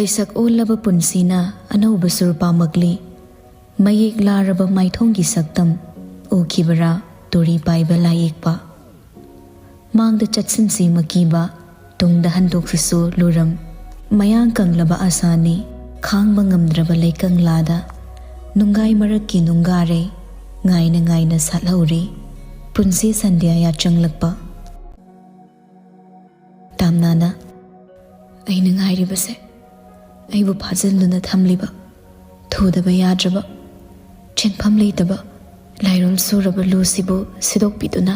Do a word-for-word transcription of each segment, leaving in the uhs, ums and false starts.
ꯃꯤꯁꯛ ꯑꯣꯜꯂꯕ ꯄꯨꯟꯁꯤꯅ ꯑꯅꯧꯕ ꯁꯨꯔ ꯄꯥꯝꯃꯛꯂꯤ꯫ ꯃꯌꯦꯛ ꯂꯥꯔꯕ ꯃꯥꯏꯊꯣꯡꯒꯤ ꯁꯛꯇꯝ ꯎꯈꯤꯕꯔꯥ? ꯇꯨꯔꯤ ꯄꯥꯏꯕ ꯂꯥꯏꯌꯦꯛꯄ꯫ ꯃꯥꯡꯗ ꯆꯠꯁꯤꯟꯁꯤ ꯃꯀꯤꯕ, ꯇꯨꯡꯗ ꯍꯟꯗꯣꯛꯁꯤꯁꯨ ꯂꯨꯔꯝ꯫ ꯃꯌꯥꯡ ꯀꯪꯂꯕ ꯑꯁꯥꯅꯤ, ꯈꯥꯡꯕ ꯉꯝꯗ꯭ꯔꯕ ꯂꯩꯀꯪꯂꯥꯗ꯫ ꯅꯨꯡꯒꯥꯏ ꯃꯔꯛꯀꯤ ꯅꯨꯡꯒꯥꯔꯦ, ꯉꯥꯏꯅ ꯉꯥꯏꯅ ꯁꯥꯠꯍꯧꯔꯤ꯫ ꯄꯨꯟꯁꯤ ꯁꯟꯙ꯭ꯌꯥ ꯌꯥꯆꯪꯂꯛꯄ꯫ ꯇꯥꯝꯅꯥꯅ, ꯑꯩꯅ ꯉꯥꯏꯔꯤꯕꯁꯦ ꯑꯩꯕꯨ ꯐꯥꯖꯤꯟꯗꯨꯅ ꯊꯝꯂꯤꯕ, ꯊꯨꯗꯕ ꯌꯥꯗ꯭ꯔꯕ, ꯆꯦꯟꯐꯝ ꯂꯩꯇꯕ ꯂꯥꯏꯔꯣꯜ ꯁꯨꯔꯕ ꯂꯨꯁꯤꯕꯨ ꯁꯤꯗꯣꯛꯄꯤꯗꯨꯅ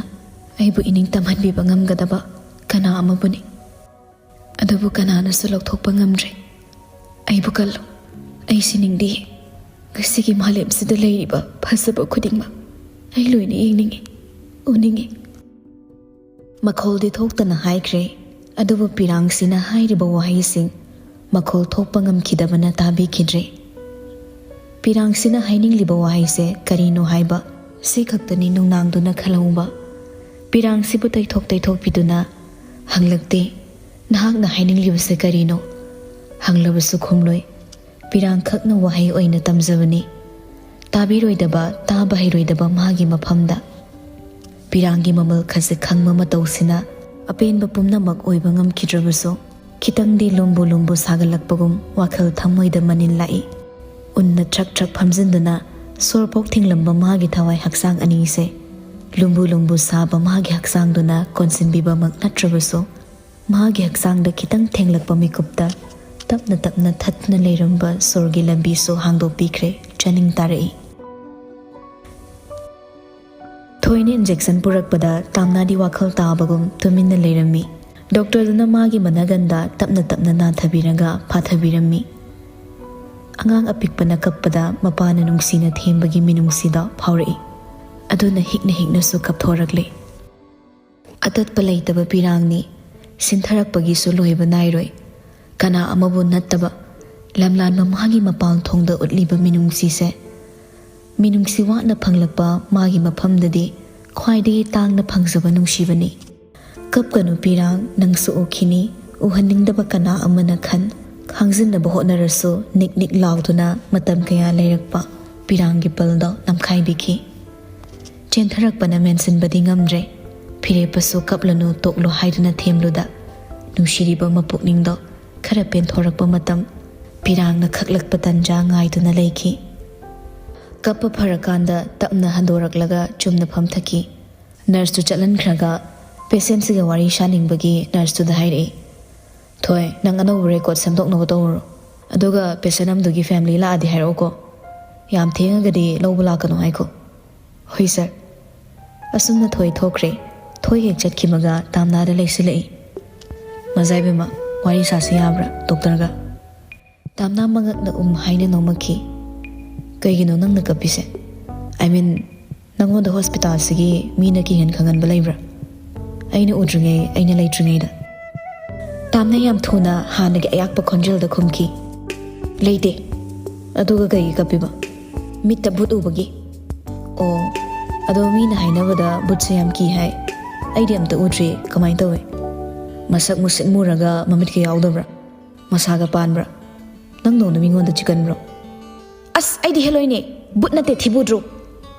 ꯑꯩꯕꯨ ꯏꯅꯤꯡ ꯇꯝꯍꯟꯕꯤꯕ ꯉꯝꯒꯗꯕ ꯀꯅꯥ ꯑꯃꯕꯨꯅꯤ꯫ ꯑꯗꯨꯕꯨ ꯀꯅꯥꯅꯁꯨ ꯂꯧꯊꯣꯛꯄ ꯉꯝꯗ꯭ꯔꯦ꯫ ꯑꯩꯕꯨ ꯀꯜꯂꯨ, ꯑꯩ ꯁꯤꯅꯤꯡꯗꯦ꯫ ꯉꯁꯤꯒꯤ ꯃꯥꯂꯦꯝꯁꯤꯗ ꯂꯩꯔꯤꯕ ꯐꯖꯕ ꯈꯨꯗꯤꯡꯃꯛ ꯑꯩ ꯂꯣꯏꯅ ꯌꯦꯡꯅꯤꯡꯏ, ꯎꯅꯤꯡꯏ꯫ ꯃꯈꯣꯜꯗꯤ ꯊꯣꯛꯇꯅ ꯍꯥꯏꯈ꯭ꯔꯦ, ꯑꯗꯨꯕꯨ ꯄꯤꯔꯥꯡꯁꯤꯅ ꯍꯥꯏꯔꯤꯕ ꯋꯥꯍꯩꯁꯤꯡ ꯃꯈꯣꯜ ꯊꯣꯛꯄ ꯉꯝꯈꯤꯗꯕꯅ ꯇꯥꯕꯤꯈꯤꯗ꯭ꯔꯦ꯫ ꯄꯤꯔꯥꯡꯁꯤꯅ ꯍꯥꯏꯅꯤꯡꯂꯤꯕ ꯋꯥꯍꯩꯁꯦ ꯀꯔꯤꯅꯣ ꯍꯥꯏꯕ ꯁꯤ ꯈꯛꯇꯅꯤ ꯅꯨꯡꯅꯥꯡꯗꯨꯅ ꯈꯜꯍꯧꯕ꯫ ꯄꯤꯔꯥꯡꯁꯤꯕꯨ ꯇꯩꯊꯣꯛ ꯇꯩꯊꯣꯛꯄꯤꯗꯨꯅ ꯍꯪꯂꯛꯇꯦ, "ꯅꯍꯥꯛꯅ ꯍꯥꯏꯅꯤꯡꯂꯤꯕꯁꯦ ꯀꯔꯤꯅꯣ?" ꯍꯪꯂꯕꯁꯨ ꯈꯨꯝꯂꯣꯏ꯫ ꯄꯤꯔꯥꯡꯈꯛꯅ ꯋꯥꯍꯩ ꯑꯣꯏꯅ ꯇꯝꯖꯕꯅꯤ꯫ ꯇꯥꯕꯤꯔꯣꯏꯗꯕ, ꯇꯥꯕ ꯍꯩꯔꯣꯏꯗꯕ ꯃꯥꯒꯤ ꯃꯐꯝꯗ꯫ ꯄꯤꯔꯥꯡꯒꯤ ꯃꯃꯜ ꯈꯖꯤꯛ ꯈꯪꯕ ꯃꯇꯧꯁꯤꯅ ꯑꯄꯦꯟꯕ ꯄꯨꯝꯅꯃꯛ ꯑꯣꯏꯕ ꯉꯝꯈꯤꯗ꯭ꯔꯕꯁꯨ, ꯈꯤꯇꯪꯗꯤ ꯂꯨꯝꯕꯨ ꯂꯨꯝꯕꯨ ꯁꯥꯒꯠꯂꯛꯄꯒꯨꯝ ꯋꯥꯈꯜ ꯊꯃꯣꯏꯗ ꯃꯅꯤꯜ ꯂꯥꯛꯏ꯫ ꯎꯟꯅ ꯊ꯭ꯔꯛ ꯊ꯭ꯔꯛ ꯐꯝꯖꯤꯟꯗꯨꯅ ꯁꯣꯔ ꯄꯣꯛ ꯊꯤꯡꯂꯝꯕ ꯃꯥꯒꯤ ꯊꯋꯥꯏ ꯍꯛꯆꯥꯡ ꯑꯅꯤꯁꯦ ꯂꯨꯝꯕꯨ ꯂꯨꯝꯕꯨ ꯁꯥꯕ ꯃꯥꯒꯤ ꯍꯛꯆꯥꯡꯗꯨꯅ ꯀꯣꯟꯁꯤꯟꯕꯤꯕꯃꯛ ꯅꯠꯇ꯭ꯔꯕꯁꯨ, ꯃꯍꯥꯛꯀꯤ ꯍꯛꯆꯥꯡꯗ ꯈꯤꯇꯪ ꯊꯦꯡꯂꯛꯄ ꯃꯤꯀꯨꯞꯇ ꯇꯞꯅ ꯇꯞꯅ ꯊꯠꯇꯨꯅ ꯂꯩꯔꯝꯕ ꯁꯣꯔꯒꯤ ꯂꯝꯕꯤꯁꯨ ꯍꯥꯡꯗꯣꯛꯄꯤꯈ꯭ꯔꯦ꯫ ꯆꯥꯅꯤꯡ ꯇꯥꯔꯛꯏ꯫ ꯊꯣꯏꯅ injection ꯄꯨꯔꯛꯄꯗ ꯇꯥꯝꯅꯥꯗꯤ ꯋꯥꯈꯜ ꯇꯥꯕꯒꯨꯝ ꯇꯨꯃꯤꯟꯅ ꯂꯩꯔꯝꯃꯤ꯫ ꯗꯣꯛꯇꯔꯗꯨꯅ ꯃꯥꯒꯤ ꯃꯅꯒꯟꯗ ꯇꯞꯅ ꯇꯞꯅ ꯅꯥꯊꯕꯤꯔꯒ ꯐꯥꯊꯕꯤꯔꯝꯃꯤ꯫ ꯑꯉꯥꯡ ꯑꯄꯤꯛꯄꯅ ꯀꯞꯄꯗ ꯃꯄꯥꯅ ꯅꯨꯡꯁꯤꯅ ꯊꯦꯝꯕꯒꯤ ꯃꯤꯅꯨꯡꯁꯤꯗꯣ ꯐꯥꯎꯔꯛꯏ꯫ ꯑꯗꯨꯅ ꯍꯤꯛꯅ ꯍꯤꯛꯅꯁꯨ ꯀꯞꯊꯣꯔꯛꯂꯦ꯫ ꯑꯇꯠꯄ ꯂꯩꯇꯕ ꯄꯤꯔꯥꯡꯅꯤ, ꯁꯤꯟꯊꯔꯛꯄꯒꯤꯁꯨ ꯂꯣꯏꯕ ꯅꯥꯏꯔꯣꯏ꯫ ꯀꯅꯥ ꯑꯃꯕꯨ ꯅꯠꯇꯕ, ꯂꯝꯂꯥꯟꯕ ꯃꯥꯒꯤ ꯃꯄꯥꯟ ꯊꯣꯡꯗ ꯎꯠꯂꯤꯕ ꯃꯤꯅꯨꯡꯁꯤꯁꯦ, ꯃꯤꯅꯨꯡꯁꯤ ꯋꯥꯠꯅ ꯐꯪꯂꯛꯄ ꯃꯥꯒꯤ ꯃꯐꯝꯗꯗꯤ ꯈ꯭ꯋꯥꯏꯗꯒꯤ ꯇꯥꯡꯅ ꯐꯪꯖꯕ ꯅꯨꯡꯁꯤꯕꯅꯤ꯫ ꯀꯞꯀꯅꯨ ꯄꯤꯔꯥꯡ, ꯅꯪꯁꯨ ꯎꯈꯤꯅꯤ, ꯎꯍꯟꯅꯤꯡꯗꯕ ꯀꯅꯥ ꯑꯃꯅ ꯈꯟ, ꯈꯥꯡꯖꯤꯟꯅꯕ ꯍꯣꯠꯅꯔꯁꯨ ꯅꯤꯛ ꯅꯤꯛ ꯂꯥꯎꯗꯨꯅ ꯃꯇꯝ ꯀꯌꯥ ꯂꯩꯔꯛꯄ ꯄꯤꯔꯥꯡꯒꯤ ꯄꯜꯗꯣ ꯅꯝꯈꯥꯏꯕꯤꯈꯤ꯫ ꯆꯦꯟꯊꯔꯛꯄꯅ ꯃꯦꯟꯁꯤꯟꯕꯗꯤ ꯉꯝꯗ꯭ꯔꯦ꯫ ꯐꯤꯔꯦꯞꯄꯁꯨ ꯀꯞꯂꯅꯨ ꯇꯣꯛꯂꯣ ꯍꯥꯏꯗꯨꯅ ꯊꯦꯝꯂꯨꯗ ꯅꯨꯡꯁꯤꯔꯤꯕ ꯃꯄꯨꯛꯅꯤꯡꯗꯣ ꯈꯔ ꯄꯦꯟꯊꯣꯔꯛꯄ ꯃꯇꯝ ꯄꯤꯔꯥꯡꯅ ꯈꯛꯂꯛꯄ ꯇꯟꯖꯥ ꯉꯥꯏꯗꯨꯅ ꯂꯩꯈꯤ꯫ ꯀꯞꯄ ꯐꯔꯀꯥꯟꯗ ꯇꯞꯅ ꯍꯟꯗꯣꯔꯛꯂꯒ ꯆꯨꯝꯅ ꯐꯝꯊꯈꯤ꯫ ꯅꯔꯁꯇꯨ ꯆꯠꯍꯟꯈ꯭ꯔꯒ ꯄꯦꯁꯦꯟꯁꯤꯒ ꯋꯥꯔꯤ ꯁꯥꯅꯤꯡꯕꯒꯤ ꯅꯔꯁꯇꯨꯗ ꯍꯥꯏꯔꯛꯏ, "ꯊꯣꯏ, ꯅꯪ ꯑꯅꯧꯕ ꯔꯦꯀꯣꯔꯠ ꯁꯦꯝꯗꯣꯛꯅꯕ ꯇꯧꯔꯨꯔꯣ꯫ ꯑꯗꯨꯒ ꯄꯦꯁꯦꯟ ꯑꯃꯗꯨꯒꯤ ꯐꯦꯃꯤꯂꯤ ꯂꯥꯛꯑꯗꯤ ꯍꯥꯏꯔꯛꯎꯀꯣ꯫ ꯌꯥꯝ ꯊꯦꯡꯉꯒꯗꯤ ꯂꯧꯕ ꯂꯥꯛꯀꯅꯨ ꯍꯥꯏꯈꯣ꯫" "ꯍꯣꯏ ꯁꯥꯔ꯫" ꯑꯁꯨꯝꯅ ꯊꯣꯏ ꯊꯣꯛꯈ꯭ꯔꯦ꯫ ꯊꯣꯏ ꯍꯦꯛ ꯆꯠꯈꯤꯕꯒ ꯇꯥꯝꯅꯥꯗ ꯂꯩꯁꯤꯜꯂꯛꯏ꯫ "ꯃꯖꯥꯏꯕꯦꯝꯃ, ꯋꯥꯔꯤ ꯁꯥꯁꯤ ꯌꯥꯕ꯭ꯔꯥ ꯗꯣꯛꯇꯔꯒ?" ꯇꯥꯝꯅꯥ ꯃꯉꯛꯅ ꯎꯝ ꯍꯥꯏꯅ ꯅꯣꯡꯃꯛꯈꯤ꯫ "ꯀꯩꯒꯤꯅꯣ ꯅꯪꯅ ꯀꯞꯄꯤꯁꯦ? ꯑꯥꯏ ꯃꯤꯟ, ꯅꯪꯉꯣꯟꯗ ꯍꯣꯁꯄꯤꯇꯥꯜꯁꯤꯒꯤ ꯃꯤꯅ ꯀꯤꯍꯟ ꯈꯪꯍꯟꯕ ꯂꯩꯕ꯭ꯔꯥ? ꯑꯩꯅ ꯎꯗ꯭ꯔꯤꯉꯩ, ꯑꯩꯅ ꯂꯩꯇ꯭ꯔꯤꯉꯩꯗ?" ꯇꯥꯝꯅꯥ ꯌꯥꯝ ꯊꯨꯅ ꯍꯥꯟꯅꯒꯤ ꯑꯌꯥꯛꯄ ꯈꯣꯟꯖꯦꯜꯗ ꯈꯨꯝꯈꯤ꯫ "ꯂꯩꯇꯦ꯫ ꯑꯗꯨꯒ ꯀꯩꯒꯤ ꯀꯞꯄꯤꯕ? ꯃꯤꯠꯇ ꯚꯨꯠ ꯎꯕꯒꯤ?" "ꯑꯣ, ꯑꯗꯣ ꯃꯤꯅ ꯍꯥꯏꯅꯕꯗ ꯚꯨꯠꯁꯦ ꯌꯥꯝ ꯀꯤ ꯍꯥꯏ꯫ ꯑꯩꯗꯤ ꯑꯝꯇ ꯎꯗ꯭ꯔꯤ꯫ ꯀꯃꯥꯏꯅ ꯇꯧꯋꯦ? ꯃꯁꯛ ꯃꯨꯁꯤꯠ ꯃꯨꯔꯒ ꯃꯃꯤꯠꯀ ꯌꯥꯎꯗꯕ꯭ꯔꯥ? ꯃꯁꯥꯒ ꯄꯥꯟꯕ꯭ꯔꯥ? ꯅꯪꯗꯧꯅ ꯃꯤꯉꯣꯟꯗ ꯆꯤꯛꯀꯟꯕ꯭ꯔꯣ?" "ꯑꯁ, ꯑꯩꯗꯤ ꯍꯦꯂꯣꯏꯅꯦ꯫ ꯚꯨꯠ ꯅꯠꯇꯦ, ꯊꯤꯕꯨꯗ꯭ꯔꯣ꯫"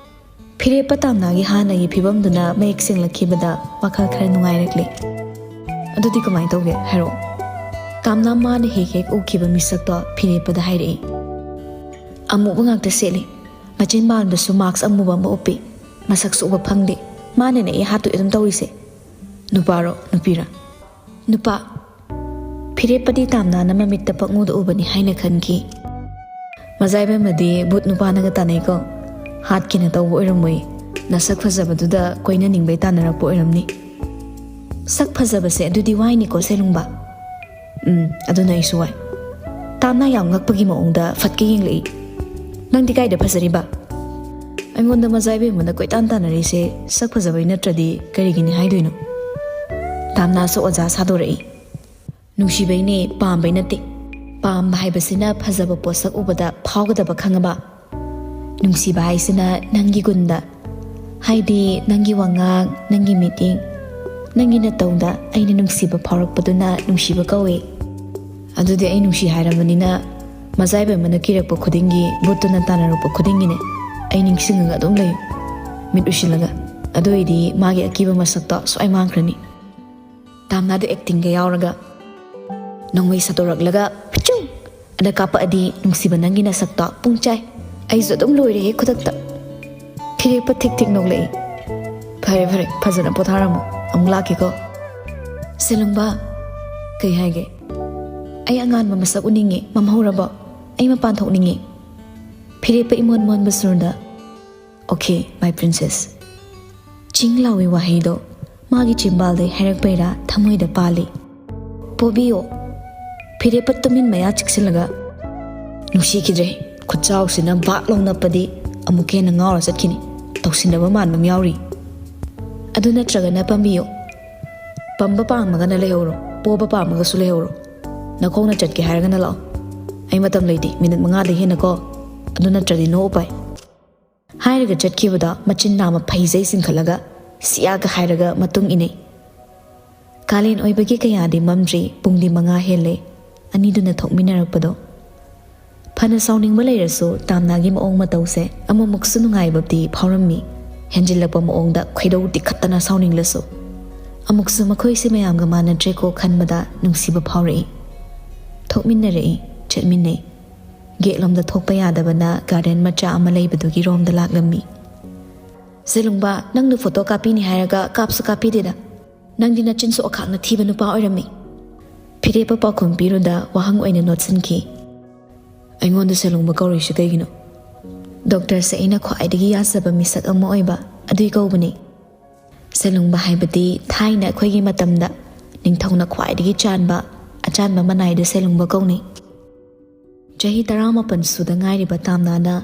ꯐꯤꯔꯦꯞꯄ ꯇꯥꯝꯅꯥꯒꯤ ꯍꯥꯟꯅꯒꯤ ꯐꯤꯕꯝꯗꯨꯅ ꯃꯌꯦꯛ ꯁꯦꯡꯂꯛꯈꯤꯕꯗ ꯋꯥꯈꯜ ꯈꯔ ꯅꯨꯡꯉꯥꯏꯔꯛꯂꯦ꯫ "ꯑꯗꯨꯗꯤ ꯀꯃꯥꯏꯅ ꯇꯧꯒꯦ? ꯍꯥꯏꯔꯛꯑꯣ꯫" ꯇꯥꯝꯅꯥ ꯃꯥꯅ ꯍꯦꯛ ꯍꯦꯛ ꯎꯈꯤꯕ ꯃꯤꯁꯛꯇꯣ ꯐꯤꯔꯦꯞꯄꯗ ꯍꯥꯏꯔꯛꯏ꯫ "ꯑꯃꯨꯕ ꯉꯥꯛꯇ ꯁꯦꯠꯂꯤ꯫ ꯃꯆꯤꯟ ꯕꯥꯟꯗꯁꯨ ꯃꯥꯛꯁ ꯑꯃꯨꯕ ꯑꯃ ꯎꯞꯄꯤ꯫ ꯃꯁꯛꯁꯨ ꯎꯕ ꯐꯪꯗꯦ꯫ ꯃꯥꯅꯅꯦ ꯑꯩ ꯍꯥꯠꯇꯣꯛꯑꯦ ꯑꯗꯨꯝ ꯇꯧꯔꯤꯁꯦ꯫" "ꯅꯨꯄꯥꯔꯣ, ꯅꯨꯄꯤꯔꯥ?" "ꯅꯨꯄꯥ꯫" ꯐꯤꯔꯦꯞꯄꯗꯤ ꯇꯥꯝꯅꯥꯅ ꯃꯃꯤꯠꯇ ꯄꯪꯎꯗ ꯎꯕꯅꯤ ꯍꯥꯏꯅ ꯈꯟꯈꯤ꯫ "ꯃꯖꯥꯏꯕꯦꯝꯃꯗꯤ ꯚꯨꯠ ꯅꯨꯄꯥꯅꯒ ꯇꯥꯟꯅꯩꯀꯣ꯫ ꯍꯥꯠꯀꯦꯅ ꯇꯧꯕ ꯑꯣꯏꯔꯝꯃꯣꯏ꯫ ꯅꯁꯛ ꯐꯖꯕꯗꯨꯗ ꯀꯣꯏꯅꯅꯤꯡꯕꯩ ꯇꯥꯟꯅꯔꯛꯄ ꯑꯣꯏꯔꯝꯅꯤ꯫" "ꯁꯛ ꯐꯖꯕꯁꯦ ꯑꯗꯨꯗꯤ ꯋꯥꯏꯅꯤꯀꯣ, ꯁꯦꯂꯨꯡꯕ?" "ꯎꯝ, ꯑꯗꯨꯅ ꯑꯩꯁꯨ ꯋꯥꯏ꯫" ꯇꯥꯝꯅꯥ ꯌꯥꯝ ꯉꯛꯄꯒꯤ ꯃꯑꯣꯡꯗ ꯐꯠꯀ ꯌꯦꯡꯂꯛꯏ꯫ "ꯅꯪꯗꯤ ꯀꯥꯏꯗ ꯐꯖꯔꯤꯕ?" "ꯑꯩꯉꯣꯟꯗ ꯃꯖꯥꯏꯕꯦꯝꯃꯅ ꯀꯣꯏꯇꯥꯟ ꯇꯥꯟꯅꯔꯤꯁꯦ ꯁꯛ ꯐꯖꯕꯩ ꯅꯠꯇ꯭ꯔꯗꯤ ꯀꯔꯤꯒꯤꯅꯤ ꯍꯥꯏꯗꯣꯏꯅꯣ?" ꯇꯥꯝꯅꯥꯁꯨ ꯑꯣꯖꯥ ꯁꯥꯗꯣꯔꯛꯏ꯫ "ꯅꯨꯡꯁꯤꯕꯩꯅꯦ, ꯄꯥꯝꯕꯩ ꯅꯠꯇꯦ꯫ ꯄꯥꯝꯕ ꯍꯥꯏꯕꯁꯤꯅ ꯐꯖꯕ ꯄꯣꯠꯁꯛ ꯎꯕꯗ ꯐꯥꯎꯒꯗꯕ, ꯈꯪꯉꯕ? ꯅꯨꯡꯁꯤꯕ ꯍꯥꯏꯁꯤꯅ ꯅꯪꯒꯤ ꯒꯨꯟꯗ, ꯍꯥꯏꯗꯤ ꯅꯪꯒꯤ ꯋꯥꯉꯥꯡ, ꯅꯪꯒꯤ ꯃꯤꯠꯌꯦꯡ, ꯅꯪꯒꯤ ꯅꯇꯧꯗ ꯑꯩꯅ ꯅꯨꯡꯁꯤꯕ ꯐꯥꯎꯔꯛꯄꯗꯨꯅ ꯅꯨꯡꯁꯤꯕ ꯀꯧꯏ꯫" ꯑꯗꯨꯗꯤ ꯑꯩ ꯅꯨꯡꯁꯤ ꯍꯥꯏꯔꯕꯅꯤꯅ, ꯃꯖꯥꯏꯕ ꯑꯃꯅ ꯀꯤꯔꯛꯄ ꯈꯨꯗꯤꯡꯒꯤ, ꯚꯨꯠꯇꯨꯅ ꯇꯥꯟꯅꯔꯛꯄ ꯈꯨꯗꯤꯡꯒꯤꯅꯦ, ꯑꯩ ꯅꯤꯡꯁꯤꯡꯉꯒ ꯑꯗꯨꯝ ꯂꯩꯌꯨ, ꯃꯤꯠ ꯎꯏꯁꯤꯜꯂꯒ꯫ ꯑꯗꯨ ꯑꯣꯏꯗꯤ ꯃꯥꯒꯤ ꯑꯀꯤꯕ ꯃꯁꯛꯇꯣ ꯁꯨꯋꯥꯏ ꯃꯥꯡꯈ꯭ꯔꯅꯤ꯫ ꯇꯥꯝꯅꯥꯗ ꯑꯦꯛꯇꯤꯡꯒ ꯌꯥꯎꯔꯒ ꯅꯣꯡꯃꯩ ꯁꯠꯇꯣꯔꯛꯂꯒ ꯐꯤꯆꯨꯡ ꯑꯗ ꯀꯥꯞꯄꯛꯑꯗꯤ, ꯅꯨꯡꯁꯤꯕ, ꯅꯪꯒꯤ ꯅꯁꯛꯇꯣ ꯄꯨꯡ ꯆꯥꯏ꯫ ꯑꯩꯁꯨ ꯑꯗꯨꯝ ꯂꯣꯏꯔꯦꯍꯦ ꯈꯨꯗꯛꯇ꯫ ꯐꯤꯔꯦꯞꯄ ꯊꯤꯛ ꯊꯤꯛ ꯅꯣꯛꯂꯛꯏ꯫ ꯐꯔꯦ ꯐꯔꯦ, ꯐꯖꯅ ꯄꯣꯊꯥꯔꯝꯃꯣ, ꯑꯃꯨꯛ ꯂꯥꯛꯀꯦꯀꯣ꯫ ꯁꯦꯂꯨꯡꯕ꯫ ꯀꯩ ꯍꯥꯏꯒꯦ? ꯑꯩ ꯑꯉꯥꯟꯕ ꯃꯁꯛ ꯎꯅꯤꯡꯉꯦ, ꯃꯝꯍꯧꯔꯕꯣ? ꯑꯩ ꯃꯄꯥꯟ ꯊꯣꯛꯅꯤꯡꯉꯦ꯫ ꯐꯤꯔꯦꯞꯄ ꯏꯃꯣꯟ ꯃꯣꯟꯕ ꯁꯨꯔꯗ, "Okay, my princess." ꯆꯤꯡ ꯂꯥꯎꯏ ꯋꯥꯍꯩꯗꯣ ꯃꯥꯒꯤ ꯆꯤꯝꯕꯥꯜꯗꯩ ꯍꯥꯏꯔꯛꯄꯩꯔꯥ ꯊꯃꯣꯏꯗ ꯄꯥꯜꯂꯤ꯫ "ꯄꯣꯕꯤꯌꯣ!" ꯐꯤꯔꯦꯞꯄ ꯇꯨꯃꯤꯟ ꯃꯌꯥ ꯆꯤꯛꯁꯤꯜꯂꯒ, ꯅꯨꯡꯁꯤꯈꯤꯗ꯭ꯔꯦ꯫ ꯈꯨꯠꯆꯥꯎꯁꯤꯅ ꯕꯥꯛ ꯂꯥꯎ ꯅꯞꯄꯗꯤ ꯑꯃꯨꯛꯀ ꯍꯦꯟꯅ ꯉꯥꯎꯔ ꯆꯠꯈꯤꯅꯤ꯫ ꯇꯧꯁꯤꯟꯅꯕ ꯃꯥꯟꯕ ꯑꯃ ꯌꯥꯎꯔꯤ꯫ ꯑꯗꯨ ꯅꯠꯇ꯭ꯔꯒꯅ ꯄꯥꯝꯕꯤꯌꯣ꯫ ꯄꯝꯕ ꯄꯥꯝꯃꯒꯅ ꯂꯩꯍꯧꯔꯣ, ꯄꯣꯕ ꯄꯥꯝꯃꯒꯁꯨ ꯂꯩꯍꯧꯔꯣ꯫ ꯅꯈꯣꯡꯅ ꯆꯠꯀꯦ ꯍꯥꯏꯔꯒꯅ ꯂꯥꯛꯑꯣ꯫ ꯑꯩ ꯃꯇꯝ ꯂꯩꯇꯦ, ꯃꯤꯅꯤꯠ ꯃꯉꯥꯗꯒꯤ ꯍꯦꯟꯅꯀꯣ꯫ ꯑꯗꯨ ꯅꯠꯇ꯭ꯔꯗꯤ no ꯎꯄꯥꯏ꯫ ꯍꯥꯏꯔꯒ ꯆꯠꯈꯤꯕꯗ ꯃꯆꯤꯟ ꯅꯥꯝꯃ ꯐꯩꯖꯩ ꯆꯤꯡꯈꯠꯂꯒ ꯁꯤꯌꯥꯒ ꯍꯥꯏꯔꯒ ꯃꯇꯨꯡ ꯏꯟꯅꯩ꯫ ꯀꯥꯂꯦꯟ ꯑꯣꯏꯕꯒꯤ ꯀꯌꯥꯗꯤ ꯃꯝꯗ꯭ꯔꯤ, ꯄꯨꯡꯗꯤ ꯃꯉꯥ ꯍꯦꯜꯂꯦ꯫ ꯑꯅꯤꯗꯨꯅ ꯊꯣꯛꯃꯤꯟꯅꯔꯛꯄꯗꯣ꯫ ꯐꯅ ꯁꯥꯎꯅꯤꯡꯕ ꯂꯩꯔꯁꯨ ꯇꯥꯝꯅꯥꯒꯤ ꯃꯑꯣꯡ ꯃꯇꯧꯁꯦ ꯑꯃꯨꯛꯃꯨꯛꯁꯨ ꯅꯨꯡꯉꯥꯏꯕꯗꯤ ꯐꯥꯎꯔꯝꯃꯤ꯫ ꯍꯦꯟꯖꯤꯜꯂꯛꯄ ꯃꯑꯣꯡꯗ ꯈꯣꯏꯗꯧ ꯇꯤꯈꯠꯇꯅ ꯁꯥꯎꯅꯤꯡꯂꯁꯨ꯫ ꯑꯃꯨꯛꯁꯨ ꯃꯈꯣꯏꯁꯦ ꯃꯌꯥꯝꯒ ꯃꯥꯟꯅꯗ꯭ꯔꯦꯀꯣ ꯈꯟꯕꯗ ꯅꯨꯡꯁꯤꯕ ꯐꯥꯎꯔꯛꯏ꯫ ꯊꯣꯛꯃꯤꯟꯅꯔꯛꯏ, ꯆꯠꯃꯤꯟꯅꯩ꯫ ꯒꯦꯠꯂꯣꯝꯗ ꯊꯣꯛꯄ ꯌꯥꯗꯕꯅ ꯒꯥꯔꯗꯦꯟ ꯃꯆꯥ ꯑꯃ ꯂꯩꯕꯗꯨꯒꯤ ꯔꯣꯝꯗ ꯂꯥꯛꯂꯝꯃꯤ꯫ "ꯁꯦꯂꯨꯡꯕ, ꯅꯪꯅ ꯐꯣꯇꯣ ꯀꯥꯞꯄꯤꯅꯤ ꯍꯥꯏꯔꯒ ꯀꯥꯞꯁꯨ ꯀꯥꯞꯄꯤꯗꯦꯗ꯫ ꯅꯪꯗꯤ ꯅꯆꯤꯟꯁꯨ ꯑꯈꯥꯛꯅ ꯊꯤꯕ ꯅꯨꯄꯥ ꯑꯣꯏꯔꯝꯃꯤ꯫" ꯐꯤꯔꯦꯞꯄ ꯄꯥꯎꯈꯨꯝ ꯄꯤꯔꯨꯗ ꯋꯥꯍꯪ ꯑꯣꯏꯅ ꯅꯣꯠꯁꯤꯟꯈꯤ꯫ "ꯑꯩꯉꯣꯟꯗ ꯁꯦꯂꯨꯡꯕ ꯀꯧꯔꯤꯁꯤ ꯀꯩꯒꯤꯅꯣ?" "ꯗꯣꯛꯇꯔꯁꯦ ꯑꯩꯅ ꯈ꯭ꯋꯥꯏꯗꯒꯤ ꯌꯥꯖꯕ ꯃꯤꯁꯛ ꯑꯃ ꯑꯣꯏꯕ, ꯑꯗꯨꯏ ꯀꯧꯕꯅꯤ꯫" ꯁꯦꯂꯨꯡꯕ ꯍꯥꯏꯕꯗꯤ ꯊꯥꯏꯅ ꯑꯩꯈꯣꯏꯒꯤ ꯃꯇꯝꯗ ꯅꯤꯡꯊꯧꯅ ꯈ꯭ꯋꯥꯏꯗꯒꯤ ꯆꯥꯟꯕ, ꯑꯆꯥꯟꯕ ꯃꯅꯥꯏꯗ ꯁꯦꯂꯨꯡꯕ ꯀꯧꯅꯩ꯫ ꯆꯍꯤ ꯇꯔꯥꯃꯥꯄꯟ ꯁꯨꯗ ꯉꯥꯏꯔꯤꯕ ꯇꯥꯝꯅꯥꯅ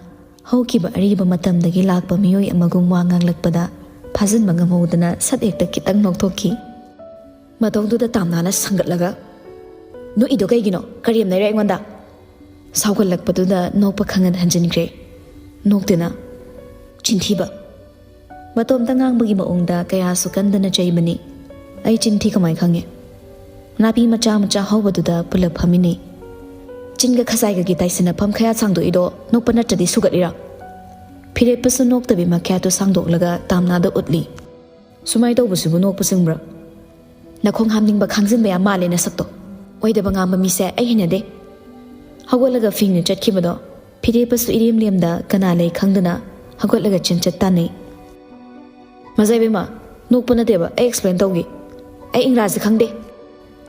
ꯍꯧꯈꯤꯕ ꯑꯔꯤꯕ ꯃꯇꯝꯗꯒꯤ ꯂꯥꯛꯄ ꯃꯤꯑꯣꯏ ꯑꯃꯒꯨꯝ ꯋꯥ ꯉꯥꯡꯂꯛꯄꯗ ꯐꯥꯖꯤꯟꯕ ꯉꯝꯍꯧꯗꯅ ꯁꯠ ꯍꯦꯛꯇ ꯈꯤꯇꯪ ꯅꯣꯛꯊꯣꯛꯈꯤ꯫ ꯃꯇꯧꯗꯨꯗ ꯇꯥꯝꯅꯥꯅ ꯁꯪꯒꯠꯂꯒ, "ꯅꯣꯛꯏꯗꯣ ꯀꯩꯒꯤꯅꯣ? ꯀꯔꯦꯝꯅꯩꯔꯣ ꯑꯩꯉꯣꯟꯗ?" ꯁꯥꯎꯒꯠꯂꯛꯄꯗꯨꯗ ꯅꯣꯛꯄ ꯈꯪꯍꯟ ꯍꯟꯖꯤꯟꯈ꯭ꯔꯦ꯫ ꯅꯣꯛꯇꯨꯅ, "ꯆꯤꯟꯊꯤꯕ!" ꯃꯇꯣꯝꯇ ꯉꯥꯡꯕꯒꯤ ꯃꯑꯣꯡꯗ ꯀꯌꯥꯁꯨ ꯀꯟꯗꯅ ꯆꯩꯕꯅꯤ꯫ "ꯑꯩ ꯆꯤꯟꯊꯤ ꯀꯃꯥꯏ ꯈꯪꯉꯦ?" ꯅꯥꯄꯤ ꯃꯆꯥ ꯃꯆꯥ ꯍꯧꯕꯗꯨꯗ ꯄꯨꯂꯞ ꯐꯝꯃꯤꯟꯅꯩ꯫ ꯆꯤꯟꯒ ꯈꯖꯥꯏꯒꯒꯤ ꯇꯥꯏꯁꯤꯟꯅꯐꯝ ꯈꯌꯥꯠ ꯁꯥꯡꯗꯣꯛꯏꯗꯣ ꯅꯣꯛꯄ ꯅꯠꯇ꯭ꯔꯗꯤ ꯁꯨꯒꯠꯂꯤꯔꯥ? ꯐꯤꯔꯦꯞꯄꯁꯨ ꯅꯣꯛꯇꯕꯤ ꯃꯈꯌꯥꯠꯇꯨ ꯁꯥꯡꯗꯣꯛꯂꯒ ꯇꯥꯝꯅꯥꯗ ꯎꯠꯂꯤ꯫ "ꯁꯨꯃꯥꯏ ꯇꯧꯕꯁꯤꯕꯨ ꯅꯣꯛꯄ ꯆꯤꯡꯕ꯭ꯔꯥ? ꯅꯈꯣꯡ ꯍꯥꯝꯅꯤꯡꯕ ꯈꯥꯡꯖꯤꯟꯕ ꯌꯥꯝ ꯃꯥꯜꯂꯦ ꯅꯁꯛꯇꯣ꯫ ꯑꯣꯏꯗꯕ ꯉꯥꯡꯕ ꯃꯤꯁꯦ ꯑꯩ ꯍꯩꯅꯗꯦ꯫" ꯍꯧꯒꯠꯂꯒ ꯐꯤꯡꯅ ꯆꯠꯈꯤꯕꯗꯣ ꯐꯤꯔꯦꯞꯄꯁꯨ ꯏꯔꯦꯝ ꯂꯦꯝꯗ ꯀꯅꯥ ꯂꯩ ꯈꯪꯗꯅ ꯍꯧꯒꯠꯂꯒ ꯆꯦꯟꯆꯠ ꯇꯥꯟꯅꯩ꯫ "ꯃꯖꯥꯏꯕꯦꯝꯃ, ꯅꯣꯛꯄ ꯅꯠꯇꯦꯕ, ꯑꯩ ꯑꯦꯛꯁꯄ꯭ꯂꯦꯟ ꯇꯧꯒꯦ꯫ ꯑꯩ ꯏꯪꯒ꯭ꯔꯥꯖꯤ ꯈꯪꯗꯦ꯫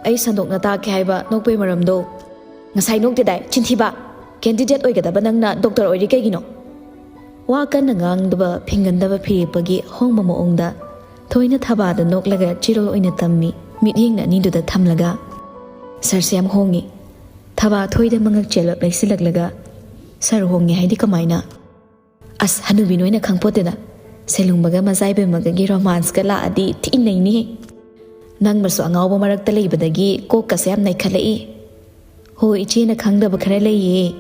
ꯑꯩ ꯁꯟꯗꯣꯛꯅ ꯇꯥꯛꯀꯦ ꯍꯥꯏꯕ ꯅꯣꯛꯄꯩ ꯃꯔꯝꯗꯣ꯫ ꯉꯁꯥꯏ ꯅꯣꯛꯇꯦꯗꯥꯏ, ꯆꯤꯟꯊꯤꯕ꯫ ꯀꯦꯟꯗꯤꯗꯦꯠ ꯑꯣꯏꯒꯗꯕ ꯅꯪꯅ ꯗꯣꯛꯇꯔ ꯑꯣꯏꯔꯤ ꯀꯩꯒꯤꯅꯣ?" ꯋꯥ ꯀꯟꯅ ꯉꯥꯡꯗꯕ ꯐꯤꯡꯒꯟꯗꯕ ꯐꯤꯔꯦꯞꯄꯒꯤ ꯑꯍꯣꯡꯕ ꯃꯑꯣꯡꯗ ꯊꯣꯏꯅ ꯊꯕꯥꯗ ꯅꯣꯛꯂꯒ ꯆꯤꯔꯣꯜ ꯑꯣꯏꯅ ꯇꯝꯃꯤ, ꯃꯤꯠꯌꯦꯡꯅ ꯑꯅꯤꯗꯨꯗ ꯊꯝꯂꯒ꯫ "ꯁꯥꯔꯁꯦ ꯌꯥꯝ ꯍꯣꯡꯉꯤ꯫" ꯊꯕꯥ ꯊꯣꯏꯗ ꯃꯉꯛ ꯆꯦꯜꯂꯞ ꯂꯩꯁꯤꯜꯂꯛꯂꯒ, "ꯁꯥꯔ ꯍꯣꯡꯉꯦ ꯍꯥꯏꯗꯤ ꯀꯃꯥꯏꯅ?" "ꯑꯁ, ꯍꯅꯨꯕꯤ ꯅꯣꯏꯅ ꯈꯪꯄꯣꯠꯇꯦꯗ꯫ ꯁꯦꯂꯨꯡꯕꯒ ꯃꯖꯥꯏꯕꯦꯝꯃꯒꯒꯤ ꯔꯣꯃꯥꯟꯁꯀ ꯂꯥꯛꯑꯗꯤ ꯊꯤ ꯅꯩꯅꯤꯍꯦ꯫ ꯅꯪꯃꯁꯨ ꯑꯉꯥꯎꯕ ꯃꯔꯛꯇ ꯂꯩꯕꯗꯒꯤ ꯀꯣꯛꯀꯁꯦ ꯌꯥꯝ ꯅꯩꯈꯠꯂꯛꯏ꯫ ꯍꯣ, ꯏꯆꯦꯅ ꯈꯪꯗꯕ ꯈꯔ ꯂꯩꯌꯦ꯫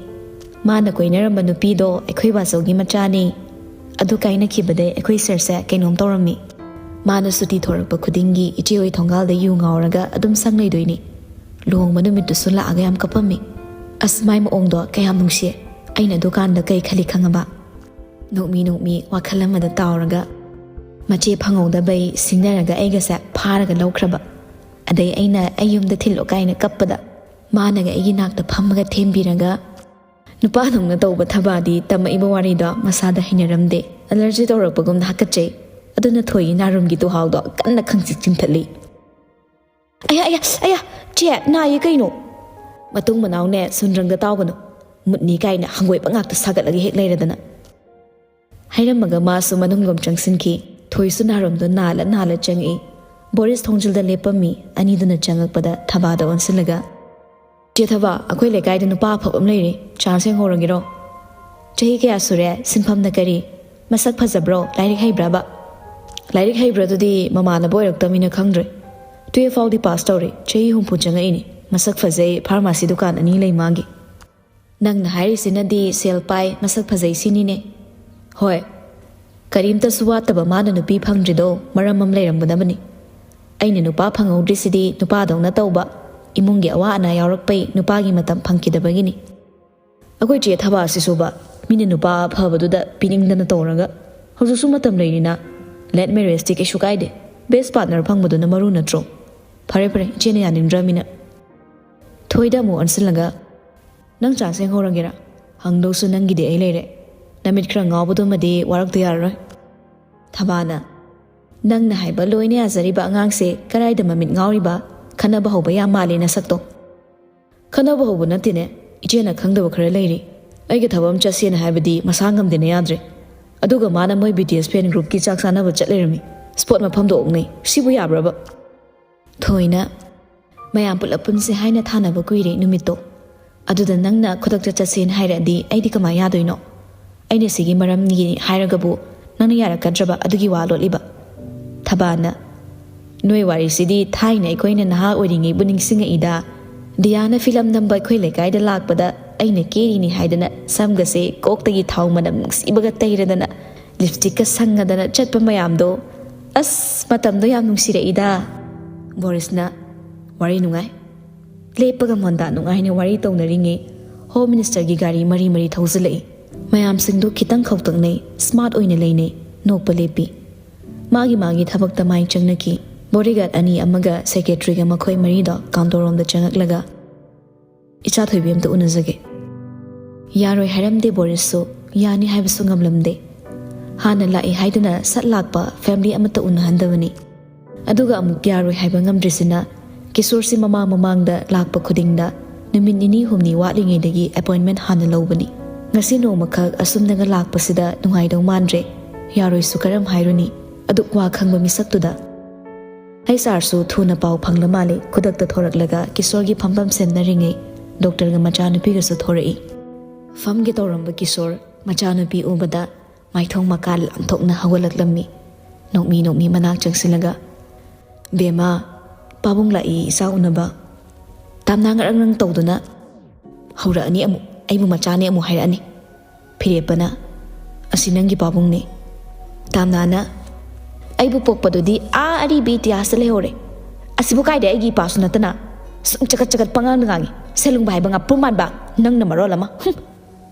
ꯃꯥꯅ ꯀꯣꯏꯅꯔꯝꯕ ꯅꯨꯄꯤꯗꯣ ꯑꯩꯈꯣꯏ ꯕꯥꯆꯧꯒꯤ ꯃꯆꯥꯅꯦ꯫ ꯑꯗꯨ ꯀꯥꯏꯅꯈꯤꯕꯗꯩ ꯑꯩꯈꯣꯏ ꯁꯥꯔꯁꯦ ꯀꯩꯅꯣꯝ ꯇꯧꯔꯝꯃꯤ꯫ ꯃꯥꯅ ꯁꯨꯇꯤ ꯊꯣꯔꯛꯄ ꯈꯨꯗꯤꯡꯒꯤ ꯏꯆꯦ ꯍꯣꯏ ꯊꯣꯡꯒꯥꯜꯗ ꯌꯨ ꯉꯥꯎꯔꯒ ꯑꯗꯨꯝ ꯁꯪ ꯂꯩꯗꯣꯏꯅꯤ꯫ ꯂꯨꯍꯣꯡꯕ ꯅꯨꯃꯤꯠꯇꯨꯁꯨ ꯂꯥꯛꯑꯒ ꯌꯥꯝ ꯀꯞꯄꯝꯃꯤ꯫ ꯑꯁ, ꯃꯥꯏ ꯃꯑꯣꯡꯗꯣ ꯀꯌꯥꯝ ꯅꯨꯡꯁꯤꯌꯦ꯫ ꯑꯩꯅ ꯑꯗꯨꯀꯥꯟꯗ ꯀꯩ ꯈꯜꯂꯤ ꯈꯪꯉꯕ?" ꯅꯣꯛꯃꯤ ꯅꯣꯛꯃꯤ ꯋꯥꯈꯜ ꯑꯃꯗ ꯇꯥꯎꯔꯒ, ꯃꯆꯦ ꯐꯪꯍꯧꯗꯕꯩ ꯁꯤꯡꯅꯔꯒ ꯑꯩꯒꯁꯦ ꯐꯥꯔꯒ ꯂꯧꯈ꯭ꯔꯕ꯫ ꯑꯗꯩ ꯑꯩꯅ "ꯑꯩ ꯌꯨꯝꯗ ꯊꯤꯜꯂꯣ" ꯀꯥꯏꯅ ꯀꯞꯄꯗ, ꯃꯥꯅꯒ ꯑꯩꯒꯤ ꯅꯥꯛꯇ ꯐꯝꯃꯒ ꯊꯦꯝꯕꯤꯔꯒ, "ꯅꯨꯄꯥꯗꯧꯅ ꯇꯧꯕ ꯊꯕꯥꯗꯤ ꯇꯝꯃꯛꯏꯕ ꯋꯥꯔꯤꯗꯣ ꯃꯁꯥꯗ ꯍꯩꯅꯔꯝꯗꯦ, ꯑꯦꯂꯔꯖꯤ ꯇꯧꯔꯛꯄꯒꯨꯝꯅ ꯍꯥꯀꯠꯆꯩ꯫ ꯑꯗꯨꯅ ꯊꯣꯏꯒꯤ ꯅꯥꯔꯨꯝꯒꯤ ꯇꯨꯍꯥꯎꯗꯣ ꯀꯟꯅ ꯈꯪꯆꯤꯛ ꯆꯤꯡꯊꯠꯂꯤ꯫" "ꯑꯌꯥ, ꯑꯌꯥ, ꯑꯌꯥ, ꯆꯦ, ꯅꯥꯏꯌꯦ ꯀꯩꯅꯣ?" "ꯃꯇꯨꯡ ꯃꯅꯥꯎꯅꯦ ꯁꯨꯟꯗ꯭ꯔꯪꯗ ꯇꯥꯎꯒꯅꯨ꯫ ꯃꯨꯠꯅꯤ ꯀꯥꯏꯅ ꯍꯪꯒꯣꯏꯕ ꯉꯥꯛꯇ ꯁꯥꯒꯠꯂꯒ ꯍꯦꯛ ꯂꯩꯔꯗꯅ꯫" ꯍꯥꯏꯔꯝꯃꯒ ꯃꯥꯁꯨ ꯃꯅꯨꯡꯂꯣꯝ ꯆꯪꯁꯤꯟꯈꯤ꯫ ꯊꯣꯏꯁꯨ ꯅꯥꯔꯣꯝꯗꯣ ꯅꯥꯜꯂ ꯅꯥꯜꯂ ꯆꯪꯉꯛꯏ꯫ ꯕꯣꯔꯤꯁ ꯊꯣꯡꯖꯤꯜꯗ ꯂꯦꯞꯄꯝꯃꯤ꯫ ꯑꯅꯤꯗꯨꯅ ꯆꯪꯉꯛꯄꯗ ꯊꯕꯥꯗ ꯑꯣꯟꯁꯤꯜꯂꯒ, "ꯆꯦ ꯊꯕꯥ, ꯑꯩꯈꯣꯏ ꯂꯩꯀꯥꯏꯗ ꯅꯨꯄꯥ ꯑꯐꯕ ꯑꯃ ꯂꯩꯔꯦ, ꯆꯥꯟꯁ ꯌꯦꯡꯍꯧꯔꯒꯦꯔꯣ?" "ꯆꯍꯤ ꯀꯌꯥ ꯁꯨꯔꯦ? ꯁꯤꯟꯐꯝꯅ ꯀꯔꯤ? ꯃꯁꯛ ꯐꯖꯕ꯭ꯔꯣ? ꯂꯥꯏꯔꯤꯛ ꯍꯩꯕ꯭ꯔꯕ?" "ꯂꯥꯏꯔꯤꯛ ꯍꯩꯕ꯭ꯔꯥꯗꯨꯗꯤ ꯃꯃꯥꯟꯅꯕ ꯑꯣꯏꯔꯛꯇꯕꯅꯤꯅ ꯈꯪꯗ꯭ꯔꯦ꯫ ꯇꯨꯌꯦꯜꯐ ꯐꯥꯎꯗꯤ ꯄꯥꯁ ꯇꯧꯔꯦ, ꯆꯍꯤ ꯍꯨꯝꯐꯨ ꯆꯪꯉꯛꯏꯅꯦ꯫ ꯃꯁꯛ ꯐꯖꯩ, ꯐꯥꯔꯃꯥꯁꯤ ꯗꯨꯀꯥꯟ ꯑꯅꯤ ꯂꯩ ꯃꯥꯒꯤ꯫" "ꯅꯪꯅ ꯍꯥꯏꯔꯤꯁꯤꯅꯗꯤ ꯁꯦꯜ ꯄꯥꯏ, ꯃꯁꯛ ꯐꯖꯩ ꯁꯤꯅꯤꯅꯦ?" "ꯍꯣꯏ꯫ ꯀꯔꯤꯝꯇꯁꯨ ꯋꯥꯠꯇꯕ ꯃꯥꯅ ꯅꯨꯄꯤ ꯐꯪꯗ꯭ꯔꯤꯗꯣ ꯃꯔꯝ ꯑꯃ ꯂꯩꯔꯝꯒꯗꯕꯅꯤ꯫ ꯑꯩꯅ ꯅꯨꯄꯥ ꯐꯪꯍꯧꯗ꯭ꯔꯤꯁꯤꯗꯤ ꯅꯨꯄꯥꯗꯧꯅ ꯇꯧꯕ, ꯏꯃꯨꯡꯒꯤ ꯑꯋꯥ ꯑꯅꯥ ꯌꯥꯎꯔꯛꯄꯩ ꯅꯨꯄꯥꯒꯤ ꯃꯇꯝ ꯐꯪꯈꯤꯗꯕꯒꯤꯅꯤ꯫ ꯑꯩꯈꯣꯏ ꯆꯦ ꯊꯕꯥꯁꯤꯁꯨꯕ ꯃꯤꯅ ꯅꯨꯄꯥ ꯑꯐꯕꯗꯨꯗ ꯄꯤꯅꯤꯡꯗꯅ ꯇꯧꯔꯒ ꯍꯧꯖꯤꯛꯁꯨ ꯃꯇꯝ ꯂꯩꯔꯤꯅ꯫ ꯂꯦꯠ ꯃꯦꯔꯦꯖꯇꯤ ꯀꯩꯁꯨ ꯀꯥꯏꯗꯦ, ꯕꯦꯁ ꯄꯥꯔꯠꯅꯔ ꯐꯪꯕꯗꯨꯅ ꯃꯔꯨ ꯅꯠꯇ꯭ꯔꯣ? ꯐꯔꯦ ꯐꯔꯦ, ꯏꯆꯦꯅ ꯌꯥꯅꯤꯡꯗ꯭ꯔꯃꯤꯅ꯫ ꯊꯣꯏꯗ ꯑꯃꯨꯛ ꯑꯣꯟꯁꯤꯜꯂꯒ, "ꯅꯪ ꯆꯥ ꯁꯦꯝꯍꯧꯔꯒꯦꯔꯥ? ꯍꯪꯗꯧꯁꯨ ꯅꯪꯒꯤꯗꯤ ꯑꯩ ꯂꯩꯔꯦ꯫ ꯅꯃꯤꯠ ꯈꯔ ꯉꯥꯎꯕꯗꯨꯃꯗꯤ ꯋꯥꯔꯛꯇ ꯌꯥꯔꯔꯣꯏ꯫" ꯊꯕꯥꯅ, "ꯅꯪꯅ ꯍꯥꯏꯕ ꯂꯣꯏꯅ ꯌꯥꯖꯔꯤꯕ ꯑꯉꯥꯡꯁꯦ ꯀꯗꯥꯏꯗ ꯃꯃꯤꯠ ꯉꯥꯎꯔꯤꯕ? ꯈꯟꯅꯕ ꯍꯧꯕ ꯌꯥꯝ ꯃꯥꯜꯂꯦ ꯅꯁꯛꯇꯣ꯫" "ꯈꯟꯅꯕ ꯍꯧꯕ ꯅꯠꯇꯦꯅꯦ, ꯏꯆꯦꯅ ꯈꯪꯗꯕ ꯈꯔ ꯂꯩꯔꯤ꯫ ꯑꯩꯒ ꯊꯕꯛ ꯑꯃ ꯆꯠꯁꯦꯅ ꯍꯥꯏꯕꯗꯤ ꯃꯁꯥ ꯉꯝꯗꯦꯅ ꯌꯥꯗ꯭ꯔꯦ꯫ ꯑꯗꯨꯒ ꯃꯥꯅ ꯃꯣꯏ ꯕꯤ ꯇꯤ ꯑꯦꯁ ꯐꯦꯟ ꯒ꯭ꯔꯨꯞꯀꯤ ꯆꯥꯛ ꯆꯥꯅꯕ ꯆꯠ ꯂꯩꯔꯝꯃꯤ꯫ ꯁ꯭ꯄꯣꯠ ꯃꯐꯝꯗꯣ ꯑꯣꯛꯅꯩ꯫ ꯁꯤꯕꯨ ꯌꯥꯕ꯭ꯔꯕ?" ꯊꯣꯏꯅ, "ꯃꯌꯥꯝ ꯄꯨꯂꯞ ꯄꯨꯟꯁꯦ ꯍꯥꯏꯅ ꯊꯥꯅꯕ ꯀꯨꯏꯔꯦ ꯅꯨꯃꯤꯠꯇꯣ꯫ ꯑꯗꯨꯗ ꯅꯪꯅ ꯈꯨꯗꯛꯇ ꯆꯠꯁꯦꯅ ꯍꯥꯏꯔꯛꯑꯗꯤ ꯑꯩꯗꯤ ꯀꯃꯥꯏ ꯌꯥꯗꯣꯏꯅꯣ? ꯑꯩꯅ ꯁꯤꯒꯤ ꯃꯔꯝꯒꯤ ꯍꯥꯏꯔꯒꯕꯨ ꯅꯪꯅ ꯌꯥꯔꯛꯀꯗ꯭ꯔꯕ ꯑꯗꯨꯒꯤ ꯋꯥ ꯂꯣꯠꯂꯤꯕ?" ꯊꯕꯥꯅ, "ꯅꯣꯏ ꯋꯥꯔꯤꯁꯤꯗꯤ ꯊꯥꯏꯅ ꯑꯩꯈꯣꯏꯅ ꯅꯍꯥ ꯑꯣꯏꯔꯤꯉꯩꯕꯨ ꯅꯤꯡꯁꯤꯡꯉꯛꯏꯗ꯫ ꯗꯤꯌꯥꯅ ꯐꯤꯂꯝ ꯅꯝꯕ ꯑꯩꯈꯣꯏ ꯂꯩꯀꯥꯏꯗ ꯂꯥꯛꯄꯗ ꯑꯩꯅ ꯀꯦꯔꯤꯅꯤ ꯍꯥꯏꯗꯅ ꯁꯝꯒꯁꯦ ꯀꯣꯛꯇꯒꯤ ꯊꯥꯎ ꯃꯅꯝ ꯅꯨꯡꯁꯤꯕꯒ ꯇꯩꯔꯗꯅ, ꯂꯤꯞꯁꯇꯤꯛꯀ ꯁꯪꯉꯗꯅ ꯆꯠꯄ ꯃꯌꯥꯝꯗꯣ꯫ ꯑꯁ, ꯃꯇꯝꯗꯣ ꯌꯥꯝ ꯅꯨꯡꯁꯤꯔꯛꯏꯗ꯫" ꯕꯣꯔꯤꯁꯅ, "ꯋꯥꯔꯤ ꯅꯨꯡꯉꯥꯏ꯫" ꯂꯦꯞꯄꯒ ꯃꯣꯟꯗꯥ ꯅꯨꯡꯉꯥꯏꯅ ꯋꯥꯔꯤ ꯇꯧꯅꯔꯤꯉꯩ ꯍꯣꯝ ꯃꯤꯅꯤꯁꯇꯔꯒꯤ ꯒꯥꯔꯤ ꯃꯔꯤ ꯃꯔꯤ ꯊꯧꯖꯤꯜꯂꯛꯏ꯫ ꯃꯌꯥꯝꯁꯤꯡꯗꯣ ꯈꯤꯇꯪ ꯈꯧꯇꯛꯅꯩ, ꯁ꯭ꯃꯥꯔꯠ ꯑꯣꯏꯅ ꯂꯩꯅꯩ, ꯅꯣꯛꯄ ꯂꯦꯞꯄꯤ꯫ ꯃꯥꯒꯤ ꯃꯥꯒꯤ ꯊꯕꯛꯇ ꯃꯥꯏ ꯆꯪꯅꯈꯤ꯫ ꯕꯣꯗꯤꯒꯥꯔꯗ ꯑꯅꯤ ꯑꯃꯒ ꯁꯦꯀ꯭ꯔꯦꯇꯔꯤꯒ ꯃꯈꯣꯏ ꯃꯔꯤꯗꯣ ꯀꯥꯎꯟꯇꯔ ꯔꯣꯝꯗ ꯆꯪꯉꯛꯂꯒ, "ꯏꯆꯥ ꯊꯣꯏꯕꯤ ꯑꯝꯇ ꯎꯅꯖꯒꯦ꯫" ꯌꯥꯔꯣꯏ ꯍꯥꯏꯔꯝꯗꯦ ꯕꯣꯔꯤꯁꯁꯨ, ꯌꯥꯅꯤ ꯍꯥꯏꯕꯁꯨ ꯉꯝꯂꯝꯗꯦ꯫ ꯍꯥꯟꯅ ꯂꯥꯛꯏ ꯍꯥꯏꯗꯨꯅ ꯁꯠ ꯂꯥꯛꯄ ꯐꯦꯃꯤꯂꯤ ꯑꯃꯠꯇ ꯎꯅꯍꯟꯗꯕꯅꯤ꯫ ꯑꯗꯨꯒ ꯑꯃꯨꯛ ꯌꯥꯔꯣꯏ ꯍꯥꯏꯕ ꯉꯝꯗ꯭ꯔꯤꯁꯤꯅ, ꯀꯤꯁꯣꯔꯁꯤ ꯃꯃꯥꯡ ꯃꯃꯥꯡꯗ ꯂꯥꯛꯄ ꯈꯨꯗꯤꯡꯗ ꯅꯨꯃꯤꯠ ꯅꯤꯅꯤ ꯍꯨꯝꯅꯤ ꯋꯥꯠꯂꯤꯉꯩꯗꯒꯤ ꯑꯦꯄꯣꯏꯟꯃꯦꯟ ꯍꯥꯟꯅ ꯂꯧꯕꯅꯤ꯫ ꯉꯁꯤ ꯅꯣꯡꯃꯈꯛ ꯑꯁꯨꯝꯅꯒ ꯂꯥꯛꯄꯁꯤꯗ ꯅꯨꯡꯉꯥꯏꯗꯧ ꯃꯥꯟꯗ꯭ꯔꯦ꯫ ꯌꯥꯔꯣꯏꯁꯨ ꯀꯔꯝ ꯍꯥꯏꯔꯨꯅꯤ, ꯑꯗꯨꯛ ꯋꯥ ꯈꯪꯕ ꯃꯤꯁꯛꯇꯨꯗ꯫ ꯍꯩꯆ ꯑꯥꯔꯁꯨ ꯊꯨꯅ ꯄꯥꯎ ꯐꯪꯂ ꯃꯥꯜꯂꯦ꯫ ꯈꯨꯗꯛꯇ ꯊꯣꯔꯛꯂꯒ ꯀꯤꯁꯣꯔꯒꯤ ꯐꯝꯐꯝ ꯁꯦꯝꯅꯔꯤꯉꯩ ꯗꯣꯛꯇꯔꯒ ꯃꯆꯥꯅꯨꯄꯤꯒꯁꯨ ꯊꯣꯔꯛꯏ꯫ ꯐꯝꯒꯦ ꯇꯧꯔꯝꯕ ꯀꯤꯁꯣꯔ ꯃꯆꯥꯅꯨꯄꯤ ꯎꯕꯗ ꯃꯥꯏꯊꯣꯡ ꯃꯀꯥ ꯂꯥꯟꯊꯣꯛꯅ ꯍꯧꯒꯠꯂꯛꯂꯝꯃꯤ꯫ ꯅꯣꯛꯃꯤ ꯅꯣꯛꯃꯤ ꯃꯅꯥꯛ ꯆꯪꯁꯤꯜꯂꯒ, "ꯕꯦꯝꯃ, ꯄꯥꯕꯨꯡ ꯂꯥꯛꯏ ꯏꯆꯥ ꯎꯅꯕ꯫" ꯇꯥꯝꯅꯥ ꯉꯔꯪ ꯉꯔꯪ ꯇꯧꯗꯨꯅ, "ꯍꯧꯔꯛꯑꯅꯤ ꯑꯃꯨꯛ, ꯑꯩꯕꯨ ꯃꯆꯥꯅꯦ ꯑꯃꯨꯛ ꯍꯥꯏꯔꯛꯑꯅꯤ꯫" ꯐꯤꯔꯦꯞꯄꯅ, "ꯑꯁꯤ ꯅꯪꯒꯤ ꯄꯥꯕꯨꯡꯅꯤ꯫" ꯇꯥꯝꯅꯥꯅ, ꯑꯩꯕꯨ ꯄꯣꯛꯄꯗꯨꯗꯤ ꯑꯥ ꯑꯔꯤꯕ ꯏꯇꯤꯍꯥꯁꯇ ꯂꯩꯍꯧꯔꯦ꯫ ꯑꯁꯤꯕꯨ ꯀꯥꯏꯗꯩ ꯑꯩꯒꯤ ꯏꯄꯥꯁꯨ ꯅꯠꯇꯅ? ꯁꯨꯝ ꯆꯒꯠ ꯆꯒꯠ ꯄꯉꯥꯡꯗ ꯉꯥꯡꯉꯤ, ꯁꯦꯂꯨꯡꯕ ꯍꯥꯏꯕ ꯉꯥꯄ꯭ꯔꯨꯝ ꯃꯥꯟꯕ꯫ ꯅꯪꯅ ꯃꯔꯣꯜ ꯑꯃ꯫ ꯍꯨꯝ꯫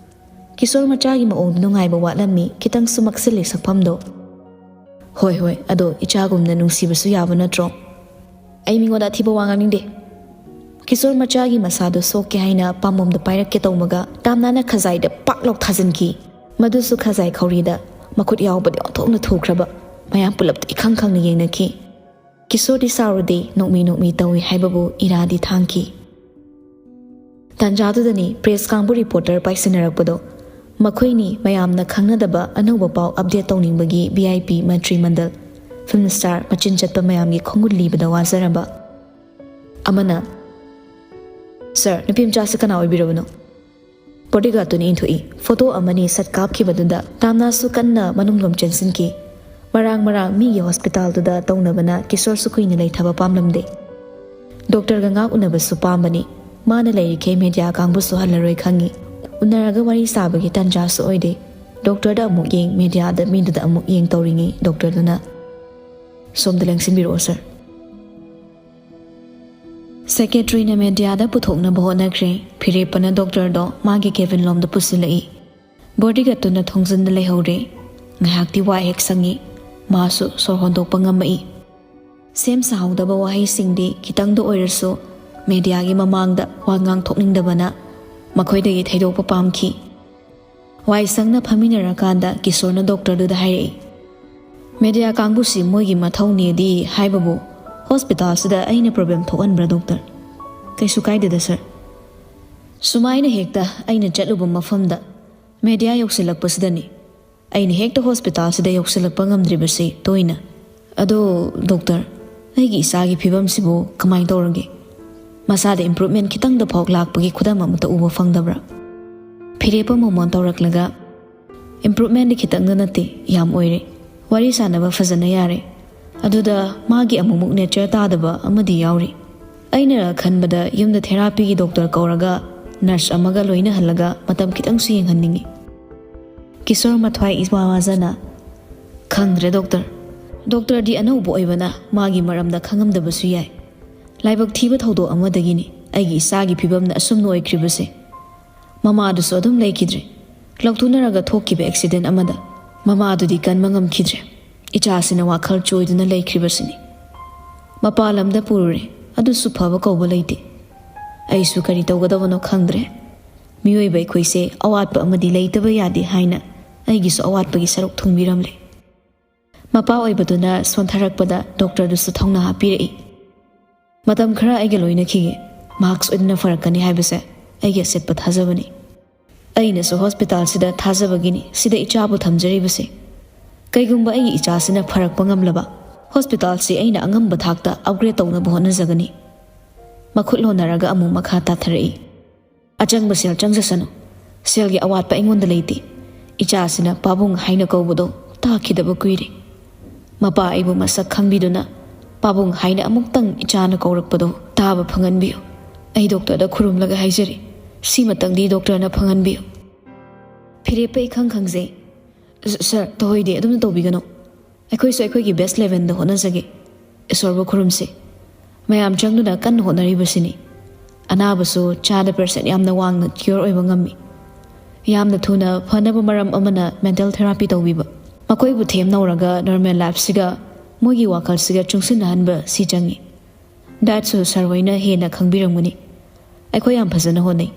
ꯀꯤꯁꯣꯔ ꯃꯆꯥꯒꯤ ꯃꯑꯣꯡꯗ ꯅꯨꯡꯉꯥꯏꯕ ꯋꯥꯠꯂꯝꯃꯤ꯫ ꯈꯤꯇꯪꯁꯨ ꯃꯛꯁꯤꯜꯂꯤ ꯁꯛꯐꯝꯗꯣ꯫ "ꯍꯣꯏ, ꯍꯣꯏ, ꯑꯗꯣ ꯏꯆꯥꯒꯨꯝꯅ ꯅꯨꯡꯁꯤꯕꯁꯨ ꯌꯥꯕ ꯅꯠꯇ꯭ꯔꯣ? ꯑꯩ ꯃꯤꯉꯣꯟꯗ ꯑꯊꯤꯕ ꯋꯥ ꯉꯥꯡꯅꯤꯡꯗꯦ꯫" ꯀꯤꯁꯣꯔ ꯃꯆꯥꯒꯤ ꯃꯁꯥꯗꯨ ꯁꯣꯛꯀꯦ ꯍꯥꯏꯅ ꯄꯥꯝꯕꯣꯝꯗ ꯄꯥꯏꯔꯛꯀꯦ ꯇꯧꯃꯒ ꯇꯥꯝꯅꯥꯅ ꯈꯖꯥꯏꯗ ꯄꯥꯛ ꯂꯥꯎ ꯊꯥꯖꯤꯟꯈꯤ꯫ ꯃꯗꯨꯁꯨ ꯈꯖꯥꯏ ꯈꯧꯔꯤꯗ, ꯃꯈꯨꯠ ꯌꯥꯎꯕꯗꯤ ꯑꯣꯟꯊꯣꯛꯅ ꯊꯨꯈ꯭ꯔꯕ꯫ ꯃꯌꯥꯝ ꯄꯨꯂꯞꯇ ꯏꯈꯪ ꯈꯪꯅ ꯌꯦꯡꯅꯈꯤ꯫ ꯀꯤꯁꯣꯔꯗꯤ ꯁꯥꯎꯔꯨꯗꯦ, ꯅꯣꯛꯃꯤ ꯅꯣꯛꯃꯤ ꯇꯧꯏ ꯍꯥꯏꯕꯕꯨ ꯏꯔꯥꯗꯤ ꯊꯥꯡꯈꯤ꯫ ꯇꯥꯟꯖꯥꯗꯨꯗꯅꯤ ꯄ꯭ꯔꯦꯁ ꯀꯥꯡꯕꯨ ꯔꯤꯄꯣꯔꯇꯔ ꯄꯥꯏꯁꯤꯟꯅꯔꯛꯄꯗꯣ꯫ ꯃꯈꯣꯏꯅꯤ ꯃꯌꯥꯝꯅ ꯈꯪꯅꯗꯕ ꯑꯅꯧꯕ ꯄꯥꯎ ꯑꯞꯗꯦꯠ ꯇꯧꯅꯤꯡꯕꯒꯤ V I P Mantri ꯃꯟꯗꯜ, film star, ꯃꯆꯤꯟ ꯆꯠꯄ ꯃꯌꯥꯝꯒꯤ ꯈꯣꯡꯒꯨꯜ ꯂꯤꯕꯗ ꯋꯥꯖꯔꯕ꯫ ꯑꯃꯅ, "ꯁꯥꯔ, ꯅꯨꯄꯤ ꯃꯆꯥꯁꯤ ꯀꯅꯥ ꯑꯣꯏꯕꯤꯔꯕꯅꯣ?" ꯕꯣꯗꯤꯒꯥꯔꯗꯇꯨꯅ ꯏꯟꯊꯣꯛꯏ꯫ ꯐꯣꯇꯣ ꯑꯃꯅꯤ ꯁꯠ ꯀꯥꯞꯈꯤꯕꯗꯨꯗ ꯇꯥꯝꯅꯥꯁꯨ ꯀꯟꯅ ꯃꯅꯨꯡꯂꯣꯝ ꯆꯦꯟꯁꯤꯟꯈꯤ꯫ ꯃꯔꯥꯡ ꯃꯔꯥꯡ ꯃꯤꯒꯤ ꯍꯣꯁꯄꯤꯇꯥꯜꯗꯨꯗ ꯇꯧꯅꯕꯅ ꯀꯤꯁꯣꯔꯁꯨ ꯀꯨꯏꯅ ꯂꯩꯊꯕ ꯄꯥꯝꯂꯝꯗꯦ꯫ ꯗꯣꯛꯇꯔꯒ ꯉꯥꯛ ꯎꯅꯕꯁꯨ ꯄꯥꯝꯕꯅꯤ꯫ ꯃꯥꯅ ꯂꯩꯔꯤꯈꯩ ꯃꯦꯗꯤꯌꯥ ꯀꯥꯡꯕꯨꯁꯨ ꯍꯜꯂꯔꯣꯏ ꯈꯪꯉꯤ꯫ ꯎꯅꯔꯒ ꯋꯥꯔꯤ ꯁꯥꯕꯒꯤ ꯇꯥꯟꯖꯥꯁꯨ ꯑꯣꯏꯗꯦ꯫ ꯗꯣꯛꯇꯔꯗ ꯑꯃꯨꯛ ꯌꯦꯡ, ꯃꯦꯗꯤꯌꯥꯗ, ꯃꯤꯗꯨꯗ ꯑꯃꯨꯛ ꯌꯦꯡ ꯇꯧꯔꯤꯉꯩ ꯗꯣꯛꯇꯔꯗꯨꯅ, "ꯁꯣꯝꯗ ꯂꯦꯡꯁꯤꯟꯕꯤꯔꯛꯑꯣ, ꯁꯥꯔ꯫" ꯁꯦꯀ꯭ꯔꯦꯇꯔꯤꯅ ꯃꯦꯗꯤꯌꯥꯗ ꯄꯨꯊꯣꯛꯅꯕ ꯍꯣꯠꯅꯈ꯭ꯔꯦ꯫ ꯐꯤꯔꯦꯞꯄꯅ ꯗꯣꯛꯇꯔꯗꯣ ꯃꯥꯒꯤ ꯀꯦꯕꯤꯟ ꯂꯣꯝꯗ ꯄꯨꯁꯤꯜꯂꯛꯏ꯫ ꯕꯣꯗꯤꯒꯥꯔꯗꯇꯨꯅ ꯊꯣꯡꯖꯤꯟꯗ ꯂꯩꯍꯧꯔꯦ꯫ ꯉꯥꯏꯍꯥꯛꯇꯤ ꯋꯥ ꯍꯦꯛ ꯁꯪꯉꯤ꯫ ꯃꯥꯁꯨ ꯁꯣꯔ ꯍꯣꯟꯗꯣꯛꯄ ꯉꯝꯃꯛꯏ꯫ ꯁꯦꯝ ꯁꯥꯍꯧꯗꯕ ꯋꯥꯍꯩꯁꯤꯡꯗꯤ ꯈꯤꯇꯪꯗ ꯑꯣꯏꯔꯁꯨ ꯃꯦꯗꯤꯌꯥꯒꯤ ꯃꯃꯥꯡꯗ ꯋꯥ ꯉꯥꯡꯊꯣꯛꯅꯤꯡꯗꯕꯅ ꯃꯈꯣꯏꯗꯒꯤ ꯊꯩꯗꯣꯛꯄ ꯄꯥꯝꯈꯤ꯫ ꯋꯥꯏ ꯁꯪꯅ ꯐꯝꯃꯤꯟꯅꯔꯀꯥꯟꯗ ꯀꯤꯁꯣꯔꯅ ꯗꯣꯛꯇꯔꯗꯨꯗ ꯍꯥꯏꯔꯛꯏ, "ꯃꯦꯗꯤꯌꯥ ꯀꯥꯡꯕꯨꯁꯤ ꯃꯣꯏꯒꯤ ꯃꯊꯧꯅꯦꯗꯤ ꯍꯥꯏꯕꯕꯨ ꯍꯣꯁꯄꯤꯇꯥꯜꯁꯤꯗ ꯑꯩꯅ ꯄ꯭ꯔꯣꯕ꯭ꯂꯦꯝ ꯊꯣꯛꯍꯟꯕ꯭ꯔꯥ ꯗꯣꯛꯇꯔ? ꯀꯩꯁꯨ ꯀꯥꯏꯗꯦꯗ ꯁꯥꯔ꯫ ꯁꯨꯃꯥꯏꯅ ꯍꯦꯛꯇ ꯑꯩꯅ ꯆꯠꯂꯨꯕ ꯃꯐꯝꯗ ꯃꯦꯗꯤꯌꯥ ꯌꯧꯁꯤꯜꯂꯛꯄꯁꯤꯗꯅꯤ ꯑꯩꯅ ꯍꯦꯛꯇ ꯍꯣꯁꯄꯤꯇꯥꯜꯁꯤꯗ ꯌꯧꯁꯤꯜꯂꯛꯄ ꯉꯝꯗ꯭ꯔꯤꯕꯁꯤ ꯇꯣꯏꯅ꯫ ꯑꯗꯣ ꯗꯣꯛꯇꯔ, ꯑꯩꯒꯤ ꯏꯆꯥꯒꯤ ꯐꯤꯕꯝꯁꯤꯕꯨ ꯀꯃꯥꯏꯅ ꯇꯧꯔꯒꯦ? ꯃꯁꯥꯗ ꯏꯝꯄ꯭ꯔꯨꯚꯃꯦꯟ ꯈꯤꯇꯪꯗ ꯐꯥꯎ ꯂꯥꯛꯄꯒꯤ ꯈꯨꯗꯝ ꯑꯃꯠꯇ ꯎꯕ ꯐꯪꯗꯕ꯭ꯔꯥ?" ꯐꯤꯔꯦꯞꯄ ꯃꯣꯃꯣꯟ ꯇꯧꯔꯛꯂꯒ, "ꯏꯝꯄ꯭ꯔꯨꯚꯃꯦꯟꯗꯤ ꯈꯤꯇꯪꯗ ꯅꯠꯇꯦ, ꯌꯥꯝ ꯑꯣꯏꯔꯦ꯫ ꯋꯥꯔꯤ ꯁꯥꯟꯅꯕ ꯐꯖꯅ ꯌꯥꯔꯦ꯫ ꯑꯗꯨꯗ ꯃꯥꯒꯤ ꯑꯃꯨꯛꯃꯨꯛ ꯅꯦꯆꯔ ꯇꯥꯗꯕ ꯑꯃꯗꯤ ꯌꯥꯎꯔꯤ꯫ ꯑꯩꯅ ꯈꯟꯕꯗ ꯌꯨꯝꯗ ꯊꯦꯔꯥꯄꯤꯒꯤ ꯗꯣꯛꯇꯔ ꯀꯧꯔꯒ ꯅꯔꯁ ꯑꯃꯒ ꯂꯣꯏꯅꯍꯜꯂꯒ ꯃꯇꯝ ꯈꯤꯇꯪꯁꯨ ꯌꯦꯡꯍꯟꯅꯤꯡꯉꯤ꯫" ꯀꯤꯁꯣꯔ ꯃꯊ꯭ꯋꯥꯏ ꯏꯋꯥ ꯋꯥꯖꯅ, "ꯈꯪꯗ꯭ꯔꯦ ꯗꯣꯛꯇꯔ, ꯗꯣꯛꯇꯔꯗꯤ ꯑꯅꯧꯕ ꯑꯣꯏꯕꯅ ꯃꯥꯒꯤ ꯃꯔꯝꯗ ꯈꯪꯉꯝꯗꯕꯁꯨ ꯌꯥꯏ꯫ ꯂꯥꯏꯕꯛ ꯊꯤꯕ ꯊꯧꯗꯣꯛ ꯑꯃꯗꯒꯤꯅꯤ ꯑꯩꯒꯤ ꯏꯆꯥꯒꯤ ꯐꯤꯕꯝꯅ ꯑꯁꯨꯝꯅ ꯑꯣꯏꯈ꯭ꯔꯤꯕꯁꯦ꯫ ꯃꯃꯥꯗꯨꯁꯨ ꯑꯗꯨꯝ ꯂꯩꯈꯤꯗ꯭ꯔꯦ꯫ ꯂꯧꯊꯣꯛꯅꯔꯒ ꯊꯣꯛꯈꯤꯕ ꯑꯦꯛꯁꯤꯗꯦꯟ ꯑꯃꯗ ꯃꯃꯥꯗꯨꯗꯤ ꯀꯟꯕ ꯉꯝꯈꯤꯗ꯭ꯔꯦ꯫ ꯏꯆꯥꯁꯤꯅ ꯋꯥꯈꯜ ꯆꯣꯏꯗꯨꯅ ꯂꯩꯈ꯭ꯔꯤꯕꯁꯤꯅꯤ꯫ ꯃꯄꯥꯟ ꯂꯝꯗ ꯄꯨꯔꯨꯔꯦ, ꯑꯗꯨꯁꯨ ꯐꯕ ꯀꯧꯕ ꯂꯩꯇꯦ꯫ ꯑꯩꯁꯨ ꯀꯔꯤ ꯇꯧꯒꯗꯕꯅꯣ ꯈꯪꯗ꯭ꯔꯦ꯫ ꯃꯤꯑꯣꯏꯕ ꯑꯩꯈꯣꯏꯁꯦ ꯑꯋꯥꯠꯄ ꯑꯃꯗꯤ ꯂꯩꯇꯕ ꯌꯥꯗꯦ ꯍꯥꯏꯅ ꯑꯩꯒꯤꯁꯨ ꯑꯋꯥꯠꯄꯒꯤ ꯁꯔꯨꯛ ꯊꯨꯡꯕꯤꯔꯝꯂꯦ꯫ ꯃꯄꯥ ꯑꯣꯏꯕꯗꯨꯅ ꯁꯣꯟꯊꯔꯛꯄꯗ ꯗꯣꯛꯇꯔꯗꯨꯁꯨ ꯊꯧꯅꯥ ꯍꯥꯞꯄꯤꯔꯛꯏ꯫ "ꯃꯇꯝ ꯈꯔ ꯑꯩꯒ ꯂꯣꯏꯅꯈꯤꯒꯦ꯫ ꯃꯍꯥꯛ ꯁꯣꯏꯗꯅ ꯐꯔꯛꯀꯅꯤ ꯍꯥꯏꯕꯁꯦ ꯑꯩꯒꯤ ꯑꯆꯦꯠꯄ ꯊꯥꯖꯕꯅꯤ꯫ ꯑꯩꯅꯁꯨ ꯍꯣꯁꯄꯤꯇꯥꯜꯁꯤꯗ ꯊꯥꯖꯕꯒꯤꯅꯤ ꯁꯤꯗ ꯏꯆꯥꯕꯨ ꯊꯝꯖꯔꯤꯕꯁꯦ꯫ ꯀꯩꯒꯨꯝꯕ ꯑꯩꯒꯤ ꯏꯆꯥꯁꯤꯅ ꯐꯔꯛꯄ ꯉꯝꯂꯕ, ꯍꯣꯁꯄꯤꯇꯥꯜꯁꯤ ꯑꯩꯅ ꯑꯉꯝꯕ ꯊꯥꯛꯇ ꯑꯞꯒ꯭ꯔꯦꯗ ꯇꯧꯅꯕ ꯍꯣꯠꯅꯖꯒꯅꯤ꯫" ꯃꯈꯨꯠ ꯂꯣꯟꯅꯔꯒ ꯑꯃꯨꯛ ꯃꯈꯥ ꯇꯥꯊꯔꯛꯏ꯫ "ꯑꯆꯪꯕ ꯁꯦꯜ ꯆꯪꯖꯁꯅꯨ꯫ ꯁꯦꯜꯒꯤ ꯑꯋꯥꯠꯄ ꯑꯩꯉꯣꯟꯗ ꯂꯩꯇꯦ꯫ ꯏꯆꯥꯁꯤꯅ ꯄꯥꯕꯨꯡ ꯍꯥꯏꯅ ꯀꯧꯕꯗꯣ ꯇꯥꯈꯤꯗꯕ ꯀꯨꯏꯔꯦ꯫ ꯃꯄꯥ ꯑꯩꯕꯨ ꯃꯁꯛ ꯈꯪꯕꯤꯗꯨꯅ ꯄꯥꯕꯨꯡ ꯍꯥꯏꯅ ꯑꯃꯨꯛꯇꯪ ꯏꯆꯥꯅ ꯀꯧꯔꯛꯄꯗꯣ ꯇꯥꯕ ꯐꯪꯍꯟꯕꯤꯌꯨ꯫ ꯑꯩ ꯗꯣꯛꯇꯔꯗ ꯈꯨꯔꯨꯝꯂꯒ ꯍꯥꯏꯖꯔꯤ, ꯁꯤꯃꯇꯪꯗꯤ ꯗꯣꯛꯇꯔꯅ ꯐꯪꯍꯟꯕꯤꯌꯨ꯫" ꯐꯤꯔꯦꯞꯄ ꯏꯈꯪ ꯈꯪꯖꯩ꯫ "ꯁ-, ꯁꯥꯔ, ꯇꯧꯍꯩꯗꯦ, ꯑꯗꯨꯝꯅ ꯇꯧꯕꯤꯒꯅꯨ꯫ ꯑꯩꯈꯣꯏꯁꯨ ꯑꯩꯈꯣꯏꯒꯤ ꯕꯦꯁ ꯂꯦꯚꯦꯜꯗ ꯍꯣꯠꯅꯖꯒꯦ꯫ ꯏꯁꯣꯔꯕꯨ ꯈꯨꯔꯨꯝꯁꯤ꯫" ꯃꯌꯥꯝ ꯆꯪꯗꯨꯅ ꯀꯟꯅ ꯍꯣꯠꯅꯔꯤꯕꯁꯤꯅꯤ꯫ ꯑꯅꯥꯕꯁꯨ ꯆꯥꯗ ꯄꯥꯔꯁꯦꯟ ꯌꯥꯝꯅ ꯋꯥꯡꯅ ꯀ꯭ꯌꯣꯔ ꯑꯣꯏꯕ ꯉꯝꯃꯤ꯫ ꯌꯥꯝꯅ ꯊꯨꯅ ꯐꯅꯕ ꯃꯔꯝ ꯑꯃꯅ ꯃꯦꯟꯇꯦꯜ ꯊꯦꯔꯥꯄꯤ ꯇꯧꯕꯤꯕ꯫ ꯃꯈꯣꯏꯕꯨ ꯊꯦꯝꯅꯧꯔꯒ ꯅꯣꯔꯃꯦꯜ ꯂꯥꯏꯐꯁꯤꯒ ꯃꯣꯏꯒꯤ ꯋꯥꯈꯜꯁꯤꯒ ꯆꯨꯡꯁꯤꯟꯅꯍꯟꯕ ꯁꯤ ꯆꯪꯉꯤ꯫ ꯗꯥꯏꯠꯁꯨ ꯁꯥꯔ ꯍꯣꯏꯅ ꯍꯦꯟꯅ ꯈꯪꯕꯤꯔꯝꯒꯅꯤ꯫ ꯑꯩꯈꯣꯏ ꯌꯥꯝ ꯐꯖꯅ ꯍꯣꯠꯅꯩ꯫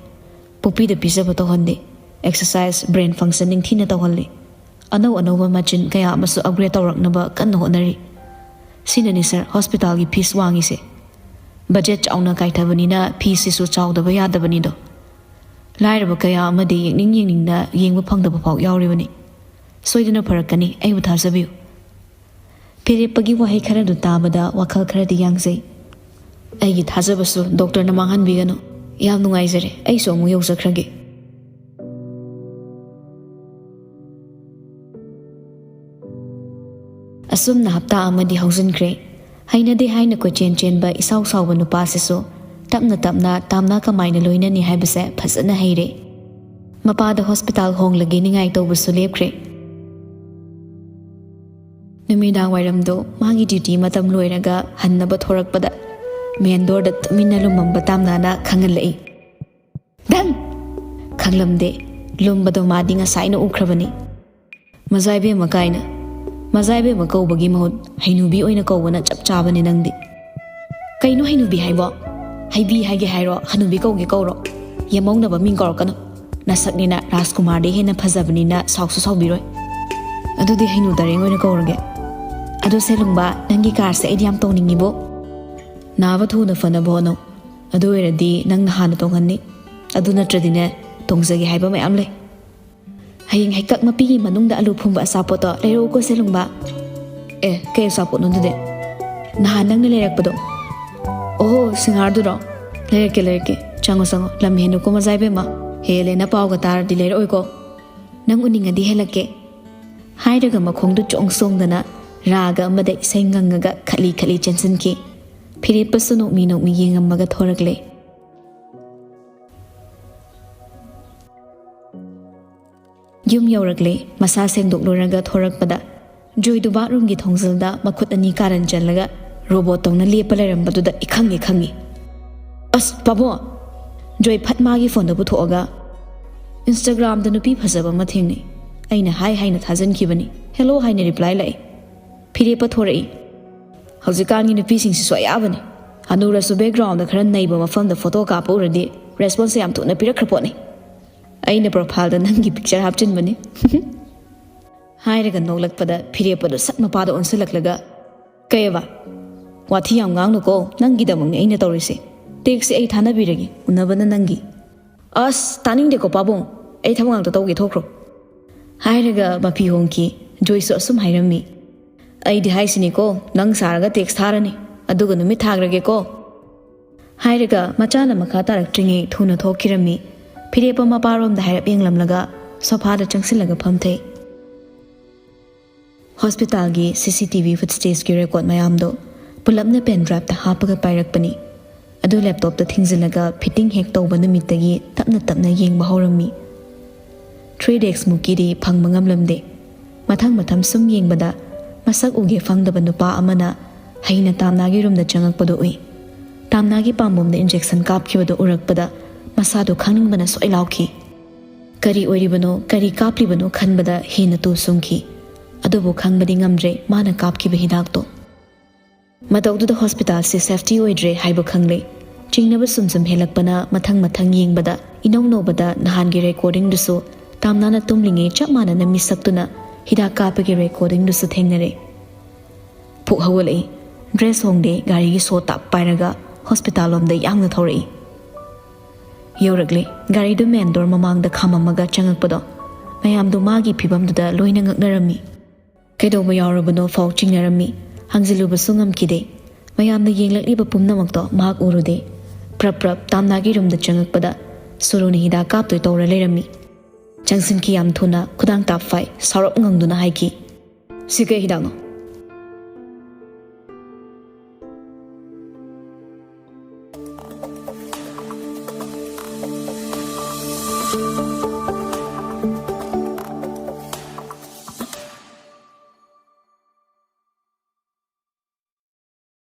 ꯄꯨꯛꯄꯤꯗ ꯄꯤꯖꯕ ꯇꯧꯍꯟꯗꯦ꯫ ꯑꯦꯛꯁꯔꯁꯥꯏꯁ, ꯕ꯭ꯔꯦꯟ ꯐꯪꯁꯟ ꯅꯤꯡꯊꯤꯅ ꯇꯧꯍꯜꯂꯤ꯫ ꯑꯅꯧ ꯑꯅꯧꯕ ꯃꯆꯤꯟ ꯀꯌꯥ ꯑꯃꯁꯨ ꯑꯞꯒ꯭ꯔꯦꯗ ꯇꯧꯔꯛꯅꯕ ꯀꯟꯅ ꯍꯣꯠꯅꯔꯤ꯫ ꯁꯤꯅꯅꯤ ꯁꯥꯔ ꯍꯣꯁꯄꯤꯇꯥꯜꯒꯤ ꯐꯤꯁ ꯋꯥꯡꯉꯤꯁꯦ꯫ ꯕꯖꯦꯠ ꯆꯥꯎꯅ ꯀꯥꯏꯊꯕꯅꯤꯅ ꯐꯤꯁꯤꯁꯨ ꯆꯥꯎꯗꯕ ꯌꯥꯗꯕꯅꯤꯗꯣ꯫ ꯂꯥꯏꯔꯕ ꯀꯌꯥ ꯑꯃꯗꯤ ꯌꯦꯡꯅꯤꯡ ꯌꯦꯡꯅꯤꯡꯅ ꯌꯦꯡꯕ ꯐꯪꯗꯕ ꯐꯥꯎ ꯌꯥꯎꯔꯤꯕꯅꯤ꯫ ꯁꯣꯏꯗꯅ ꯐꯔꯛꯀꯅꯤ, ꯑꯩꯕꯨ ꯊꯥꯖꯕꯤꯌꯨ꯫ ꯐꯤꯔꯦꯞꯄꯒꯤ ꯋꯥꯍꯩ ꯈꯔꯗꯨ ꯇꯥꯕꯗ ꯋꯥꯈꯜ ꯈꯔꯗꯤ ꯌꯥꯡꯖꯩ꯫ ꯑꯩꯒꯤ ꯊꯥꯖꯕꯁꯨ ꯗꯣꯛꯇꯔꯅ ꯃꯥꯡꯍꯟꯕꯤꯒꯅꯨ꯫ ꯌꯥꯝ ꯅꯨꯡꯉꯥꯏꯖꯔꯦ, ꯑꯩꯁꯨ ꯑꯃꯨꯛ ꯌꯧꯖꯈ꯭ꯔꯒꯦ꯫ ꯑꯁꯨꯝꯅ ꯍꯞꯇꯥ ꯑꯃꯗꯤ ꯍꯧꯖꯤꯟꯈ꯭ꯔꯦ꯫ ꯍꯩꯅꯗꯦ ꯍꯥꯏꯅ ꯀꯣꯏꯆꯦꯟ ꯆꯦꯟꯕ ꯏꯁꯥꯎ ꯁꯥꯎꯕ ꯅꯨꯄꯥꯁꯤꯁꯨ ꯇꯞꯅ ꯇꯞꯅ ꯇꯥꯝꯅ ꯀꯃꯥꯏꯅ ꯂꯣꯏꯅꯅꯤ ꯍꯥꯏꯕꯁꯦ ꯐꯖꯅ ꯍꯩꯔꯦ꯫ ꯃꯄꯥꯗ ꯍꯣꯁꯄꯤꯇꯥꯜ ꯍꯣꯡꯂꯒꯦ ꯅꯤꯡꯉꯥꯏ ꯇꯧꯕꯁꯨ ꯂꯦꯞꯈ꯭ꯔꯦ꯫ ꯅꯨꯃꯤꯗꯥꯡ ꯋꯥꯏꯔꯝꯗꯣ ꯃꯥꯒꯤ ꯗ꯭ꯌꯨꯇꯤ ꯃꯇꯝ ꯂꯣꯏꯔꯒ ꯍꯟꯅꯕ ꯊꯣꯔꯛꯄꯗ ꯃꯦꯟ ꯗꯣꯔꯗ ꯇꯨꯃꯤꯟꯅ ꯂꯨꯝꯃꯝꯕ ꯇꯥꯝꯅꯥꯅ ꯈꯪꯍꯜꯂꯛꯏ꯫ "ꯗꯟ!" ꯈꯪꯂꯝꯗꯦ꯫ ꯂꯨꯝꯕꯗꯣ ꯃꯥꯗꯤ ꯉꯁꯥꯏꯅ ꯎꯈ꯭ꯔꯕꯅꯤ꯫ "ꯃꯖꯥꯏꯕꯦꯝꯃ" ꯀꯥꯏꯅ꯫ ꯃꯖꯥꯏꯕꯦꯝꯃ ꯀꯧꯕꯒꯤ ꯃꯍꯨꯠ ꯍꯩꯅꯨꯕꯤ ꯑꯣꯏꯅ ꯀꯧꯕꯅ ꯆꯞ ꯆꯥꯕꯅꯤ ꯅꯪꯗꯤ꯫ "ꯀꯩꯅꯣ ꯍꯩꯅꯨꯕꯤ ꯍꯥꯏꯕꯣ? ꯍꯩꯕꯤ ꯍꯥꯏꯒꯦ ꯍꯥꯏꯔꯣ, ꯍꯅꯨꯕꯤ ꯀꯧꯒꯦ ꯀꯧꯔꯣ꯫ ꯌꯦꯃꯧꯅꯕ ꯃꯤꯡ ꯀꯧꯔꯛꯀꯅꯨ꯫ ꯅꯁꯛꯅꯤꯅ ꯔꯥꯖꯀꯨꯃꯥꯔꯗꯩ ꯍꯦꯟꯅ ꯐꯖꯕꯅꯤꯅ ꯁꯥꯎꯁꯨ ꯁꯥꯎꯕꯤꯔꯣꯏ꯫ ꯑꯗꯨꯗꯤ ꯍꯩꯅꯨ ꯗꯥꯔꯦꯡ ꯑꯣꯏꯅ ꯀꯧꯔꯒꯦ꯫ ꯑꯗꯣ ꯁꯦꯂꯨꯡꯕ, ꯅꯪꯒꯤ ꯀꯥꯔꯁꯦ ꯑꯩꯗꯤ ꯌꯥꯝ ꯇꯣꯡꯅꯤꯡꯉꯤꯕꯣ꯫ ꯅꯥꯕ ꯊꯨꯅ ꯐꯅꯕ ꯍꯣꯠꯅꯧ꯫ ꯑꯗꯨ ꯑꯣꯏꯔꯗꯤ ꯅꯪꯅ ꯍꯥꯟꯅ ꯇꯣꯡꯍꯟꯅꯤ꯫ ꯑꯗꯨ ꯅꯠꯇ꯭ꯔꯗꯤꯅꯦ, ꯇꯣꯡꯖꯒꯦ ꯍꯥꯏꯕ ꯃꯌꯥꯝ ꯂꯩ꯫ ꯍꯌꯦꯡ ꯍꯩꯀꯛ ꯃꯄꯤꯒꯤ ꯃꯅꯨꯡꯗ ꯑꯂꯨ ꯐꯨꯝꯕ ꯑꯆꯥꯄꯣꯠꯇꯣ ꯂꯩꯔꯛꯎꯀꯣ ꯁꯦꯂꯨꯡꯕ꯫ ꯑꯦ, ꯀꯩ ꯑꯆꯥꯄꯣꯠꯅꯣ ꯑꯗꯨꯗꯤ? ꯅꯍꯥꯟ ꯅꯪꯅ ꯂꯩꯔꯛꯄꯗꯣ꯫ ꯑꯣꯍꯣ, ꯁꯤꯡꯍꯥꯔꯗꯨꯔꯣ? ꯂꯩꯔꯛꯀꯦ, ꯂꯩꯔꯛꯀꯦ꯫ ꯆꯪꯉꯣ, ꯆꯪꯉꯣ꯫ ꯂꯝ ꯍꯦꯟꯅꯨꯀꯣ ꯃꯖꯥꯏꯕꯦꯝꯃ꯫ ꯍꯦꯜꯂꯦꯅ ꯄꯥꯎꯒ ꯇꯥꯔꯗꯤ ꯂꯩꯔꯛꯑꯣꯏꯀꯣ꯫ ꯅꯪ ꯎꯅꯤꯡꯉꯗꯤ ꯍꯦꯜꯂꯛꯀꯦ꯫ ꯍꯥꯏꯔꯒ ꯃꯈꯣꯡꯗꯨ ꯆꯣꯡ ꯆꯣꯡꯗꯅ ꯔꯥꯒ ꯑꯃꯗ ꯏꯁꯩ ꯉꯪꯉꯒ ꯈꯠꯂꯤ ꯈꯠꯂꯤ ꯆꯦꯟꯁꯤꯟꯈꯤ꯫ ꯐꯤꯔꯦꯞꯄꯁꯨ ꯅꯣꯛꯃꯤ ꯅꯣꯛꯃꯤ ꯌꯦꯡꯉꯝꯃꯒ ꯊꯣꯔꯛꯂꯦ꯫ ꯌꯨꯝ ꯌꯧꯔꯛꯂꯦ꯫ ꯃꯁꯥ ꯁꯦꯡꯗꯣꯛꯂꯨꯔꯒ ꯊꯣꯔꯛꯄꯗ ꯖꯣꯏꯗꯨ ꯕꯥꯠꯔꯨꯝꯒꯤ ꯊꯣꯡꯖꯤꯜꯗ ꯃꯈꯨꯠ ꯑꯅꯤ ꯀꯥꯔꯟ ꯆꯜꯂꯒ ꯔꯣꯕꯣꯠ ꯇꯧꯅ ꯂꯦꯞꯄ ꯂꯩꯔꯝꯕꯗꯨꯗ ꯏꯈꯪ ꯍꯦꯛ ꯈꯪꯉꯤ꯫ "ꯑꯁ ꯄꯥꯕꯣ!" ꯖꯣꯏ ꯐꯠ ꯃꯥꯒꯤ ꯐꯣꯟꯗꯨ ꯄꯨꯊꯣꯛꯑꯒ, "ꯏꯟꯁꯇꯥꯒ꯭ꯔꯥꯝꯗ ꯅꯨꯄꯤ ꯐꯖꯕ ꯑꯃ ꯊꯦꯡꯅꯩ꯫ ꯑꯩꯅ ꯍꯥꯏ ꯍꯥꯏꯅ ꯊꯥꯖꯤꯟꯈꯤꯕꯅꯤ꯫ ꯍꯦꯜꯂꯣ ꯍꯥꯏꯅ ꯔꯤꯄ꯭ꯂꯥꯏ ꯂꯥꯛꯏ꯫ ꯐꯤꯔꯦꯞꯄ ꯊꯣꯔꯛꯏ꯫ ꯍꯧꯖꯤꯛꯀꯥꯟꯒꯤ ꯅꯨꯄꯤꯁꯤꯡꯁꯤꯁꯨ ꯑꯌꯥꯕꯅꯤ꯫ ꯍꯅꯨꯔꯁꯨ ꯕꯦꯛꯒ꯭ꯔꯥꯎꯟꯗ ꯈꯔ ꯅꯩꯕ ꯃꯐꯝꯗ ꯐꯣꯇꯣ ꯀꯥꯞꯄ ꯎꯔꯗꯤ ꯔꯦꯁꯄꯣꯟꯁꯁꯦ ꯌꯥꯝ ꯊꯨꯅ ꯄꯤꯔꯛꯈ꯭ꯔ ꯄꯣꯠꯅꯤ꯫ ꯑꯩꯅ ꯄ꯭ꯔꯣꯐꯥꯏꯜꯗ ꯅꯪꯒꯤ ꯄꯤꯛꯆꯔ ꯍꯥꯞꯆꯤꯟꯕꯅꯤ꯫" ꯍꯥꯏꯔꯒ ꯅꯣꯛꯂꯛꯄꯗ ꯐꯤꯔꯦꯞꯄꯗꯣ ꯁꯠ ꯃꯄꯥꯗ ꯑꯣꯟꯁꯤꯜꯂꯛꯂꯒ, "ꯀꯩꯑꯕ? ꯋꯥꯊꯤ ꯌꯥꯝ ꯉꯥꯡꯅꯨꯀꯣ, ꯅꯪꯒꯤꯗꯃꯛꯅꯤ ꯑꯩꯅ ꯇꯧꯔꯤꯁꯦ꯫ ꯇꯦꯛꯁꯁꯦ ꯑꯩ ꯊꯥꯅꯕꯤꯔꯒꯦ, ꯎꯅꯕꯅ ꯅꯪꯒꯤ꯫" "ꯑꯁ, ꯇꯥꯅꯤꯡꯗꯦꯀꯣ ꯄꯥꯕꯨꯡ, ꯑꯩ ꯊꯕꯛ ꯉꯥꯛꯇ ꯇꯧꯒꯦ, ꯊꯣꯛꯈ꯭ꯔꯣ꯫" ꯍꯥꯏꯔꯒ ꯃꯐꯤ ꯍꯣꯡꯈꯤ꯫ ꯖꯣꯏꯁꯨ ꯑꯁꯨꯝ ꯍꯥꯏꯔꯝꯃꯤ, "ꯑꯩꯗꯤ ꯍꯥꯏꯁꯤꯅꯤꯀꯣ, ꯅꯪ ꯁꯥꯔꯒ ꯇꯦꯛꯁ ꯊꯥꯔꯅꯤ, ꯑꯗꯨꯒ ꯅꯨꯃꯤꯠ ꯊꯥꯈ꯭ꯔꯒꯦꯀꯣ꯫" ꯍꯥꯏꯔꯒ ꯃꯆꯥꯅ ꯃꯈꯥ ꯇꯥꯔꯛꯇ꯭ꯔꯤꯉꯩ ꯊꯨꯅ ꯊꯣꯛꯈꯤꯔꯝꯃꯤ꯫ ꯐꯤꯔꯦꯞꯄ ꯃꯄꯥꯔꯣꯝꯗ ꯍꯥꯏꯔꯞ ꯌꯦꯡꯂꯝꯂꯒ ꯁꯣꯐꯥꯗ ꯆꯪꯁꯤꯜꯂꯒ ꯐꯝꯊꯩ꯫ ꯍꯣꯁꯄꯤꯇꯥꯜꯒꯤ ꯁꯤ ꯁꯤ ꯇꯤ ꯚꯤ ꯐꯨꯠꯁꯇꯦꯖꯀꯤ ꯔꯦꯀꯣꯔꯗ ꯃꯌꯥꯝꯗꯣ ꯄꯨꯂꯞꯅ ꯄꯦꯟ ꯗ꯭ꯔꯥꯏꯚꯇ ꯍꯥꯞꯄꯒ ꯄꯥꯏꯔꯛꯄꯅꯤ꯫ ꯑꯗꯨ ꯂꯦꯞꯇꯣꯞꯇ ꯊꯤꯡꯖꯤꯜꯂꯒ ꯐꯤꯠꯇꯤꯡ ꯍꯦꯛ ꯇꯧꯕ ꯅꯨꯃꯤꯠꯇꯒꯤ ꯇꯞꯅ ꯇꯞꯅ ꯌꯦꯡꯕ ꯍꯧꯔꯝꯃꯤ꯫ ꯊ꯭ꯔꯤ ꯗꯦꯛꯁꯃꯨꯛꯀꯤꯗꯤ ꯐꯪꯕ ꯉꯝꯂꯝꯗꯦ꯫ ꯃꯊꯪ ꯃꯊꯪ ꯁꯨꯝ ꯌꯦꯡꯕꯗ ꯃꯁꯛ ꯎꯒꯦ ꯐꯪꯗꯕ ꯅꯨꯄꯥ ꯑꯃꯅ ꯍꯩꯅ ꯇꯥꯝꯅꯥꯒꯤ ꯔꯨꯝꯗ ꯆꯪꯉꯛꯄꯗꯨ ꯎꯏ꯫ ꯇꯥꯝꯅꯥꯒꯤ ꯄꯥꯝꯕꯣꯝꯗ ꯏꯟꯖꯦꯛꯁꯟ ꯀꯥꯞꯈꯤꯕꯗꯨ ꯎꯔꯛꯄꯗ ꯃꯁꯥꯗꯨ ꯈꯪꯅꯤꯡꯕꯅ ꯁꯣꯏ ꯂꯥꯎꯈꯤ꯫ ꯀꯔꯤ ꯑꯣꯏꯔꯤꯕꯅꯣ, ꯀꯔꯤ ꯀꯥꯞꯂꯤꯕꯅꯣ ꯈꯟꯕꯗ ꯍꯦꯟꯅ ꯇꯨ ꯁꯨꯝꯈꯤ꯫ ꯑꯗꯨꯕꯨ ꯈꯪꯕꯗꯤ ꯉꯝꯗ꯭ꯔꯦ ꯃꯥꯅ ꯀꯥꯞꯈꯤꯕ ꯍꯤꯗꯥꯛꯇꯣ꯫ ꯃꯇꯧꯗꯨꯗ ꯍꯣꯁꯄꯤꯇꯥꯜꯁꯤ ꯁꯦꯐꯇꯤ ꯑꯣꯏꯗ꯭ꯔꯦ ꯍꯥꯏꯕ ꯈꯪꯂꯦ꯫ ꯆꯤꯡꯅꯕ ꯁꯨꯝ ꯁꯨꯝ ꯍꯦꯜꯂꯛꯄꯅ ꯃꯊꯪ ꯃꯊꯪ ꯌꯦꯡꯕꯗ ꯏꯅꯧ ꯅꯧꯕꯗ ꯅꯍꯥꯟꯒꯤ ꯔꯦꯀꯣꯔꯗꯤꯡꯗꯨꯁꯨ ꯇꯥꯝꯅꯥꯅ ꯇꯨꯝꯂꯤꯉꯩ ꯆꯞ ꯃꯥꯟꯅꯅ ꯃꯤꯁꯛꯇꯨꯅ ꯍꯤꯗꯥꯛ ꯀꯥꯞꯄꯒꯤ ꯔꯦꯀꯣꯔꯗꯤꯡꯗꯨꯁꯨ ꯊꯦꯡꯅꯔꯦ꯫ ꯐꯨꯛ ꯍꯧꯒꯠꯂꯛꯏ꯫ ꯗ꯭ꯔꯦꯁ ꯍꯣꯡꯗꯦ, ꯒꯥꯔꯤꯒꯤ ꯁꯣ ꯇꯥꯞ ꯄꯥꯏꯔꯒ ꯍꯣꯁꯄꯤꯇꯥꯜ ꯂꯣꯝꯗ ꯌꯥꯡꯅ ꯊꯧꯔꯛꯏ꯫ ꯌꯧꯔꯛꯂꯦ꯫ ꯒꯥꯔꯤꯗꯨ ꯃꯦꯟ ꯗꯣꯔ ꯃꯃꯥꯡꯗ ꯈꯥꯝꯃꯝꯃꯒ ꯆꯪꯉꯛꯄꯗꯣ ꯃꯌꯥꯝꯗꯨ ꯃꯥꯒꯤ ꯐꯤꯕꯝꯗꯨꯗ ꯂꯣꯏꯅ ꯉꯛꯅꯔꯝꯃꯤ꯫ ꯀꯩꯗꯧꯕ ꯌꯥꯎꯔꯕꯅꯣ ꯐꯥꯎ ꯆꯤꯡꯅꯔꯝꯃꯤ꯫ ꯍꯪꯖꯤꯜꯂꯨꯕꯁꯨ ꯉꯝꯈꯤꯗꯦ꯫ ꯃꯌꯥꯝꯅ ꯌꯦꯡꯂꯛꯂꯤꯕ ꯄꯨꯝꯅꯃꯛꯇꯣ ꯃꯍꯥꯛ ꯎꯔꯨꯗꯦ꯫ ꯄ꯭ꯔꯞ ꯄ꯭ꯔꯞ ꯇꯥꯝꯅꯥꯒꯤ ꯔꯨꯝꯗ ꯆꯪꯉꯛꯄꯗ ꯁꯨꯔꯨꯅ ꯍꯤꯗꯥꯛ ꯀꯥꯞꯇꯣꯏ ꯇꯧꯔ ꯂꯩꯔꯝꯃꯤ꯫ ꯆꯪꯁꯤꯟꯈꯤ ꯌꯥꯝ ꯊꯨꯅ, ꯈꯨꯗꯥꯡ ꯇꯥꯞ ꯐꯥꯏ, ꯁꯥꯎꯔꯞ ꯉꯪꯗꯨꯅ ꯍꯥꯏꯈꯤ, "ꯁꯤ ꯀꯩ ꯍꯤꯗꯥꯛꯅꯣ?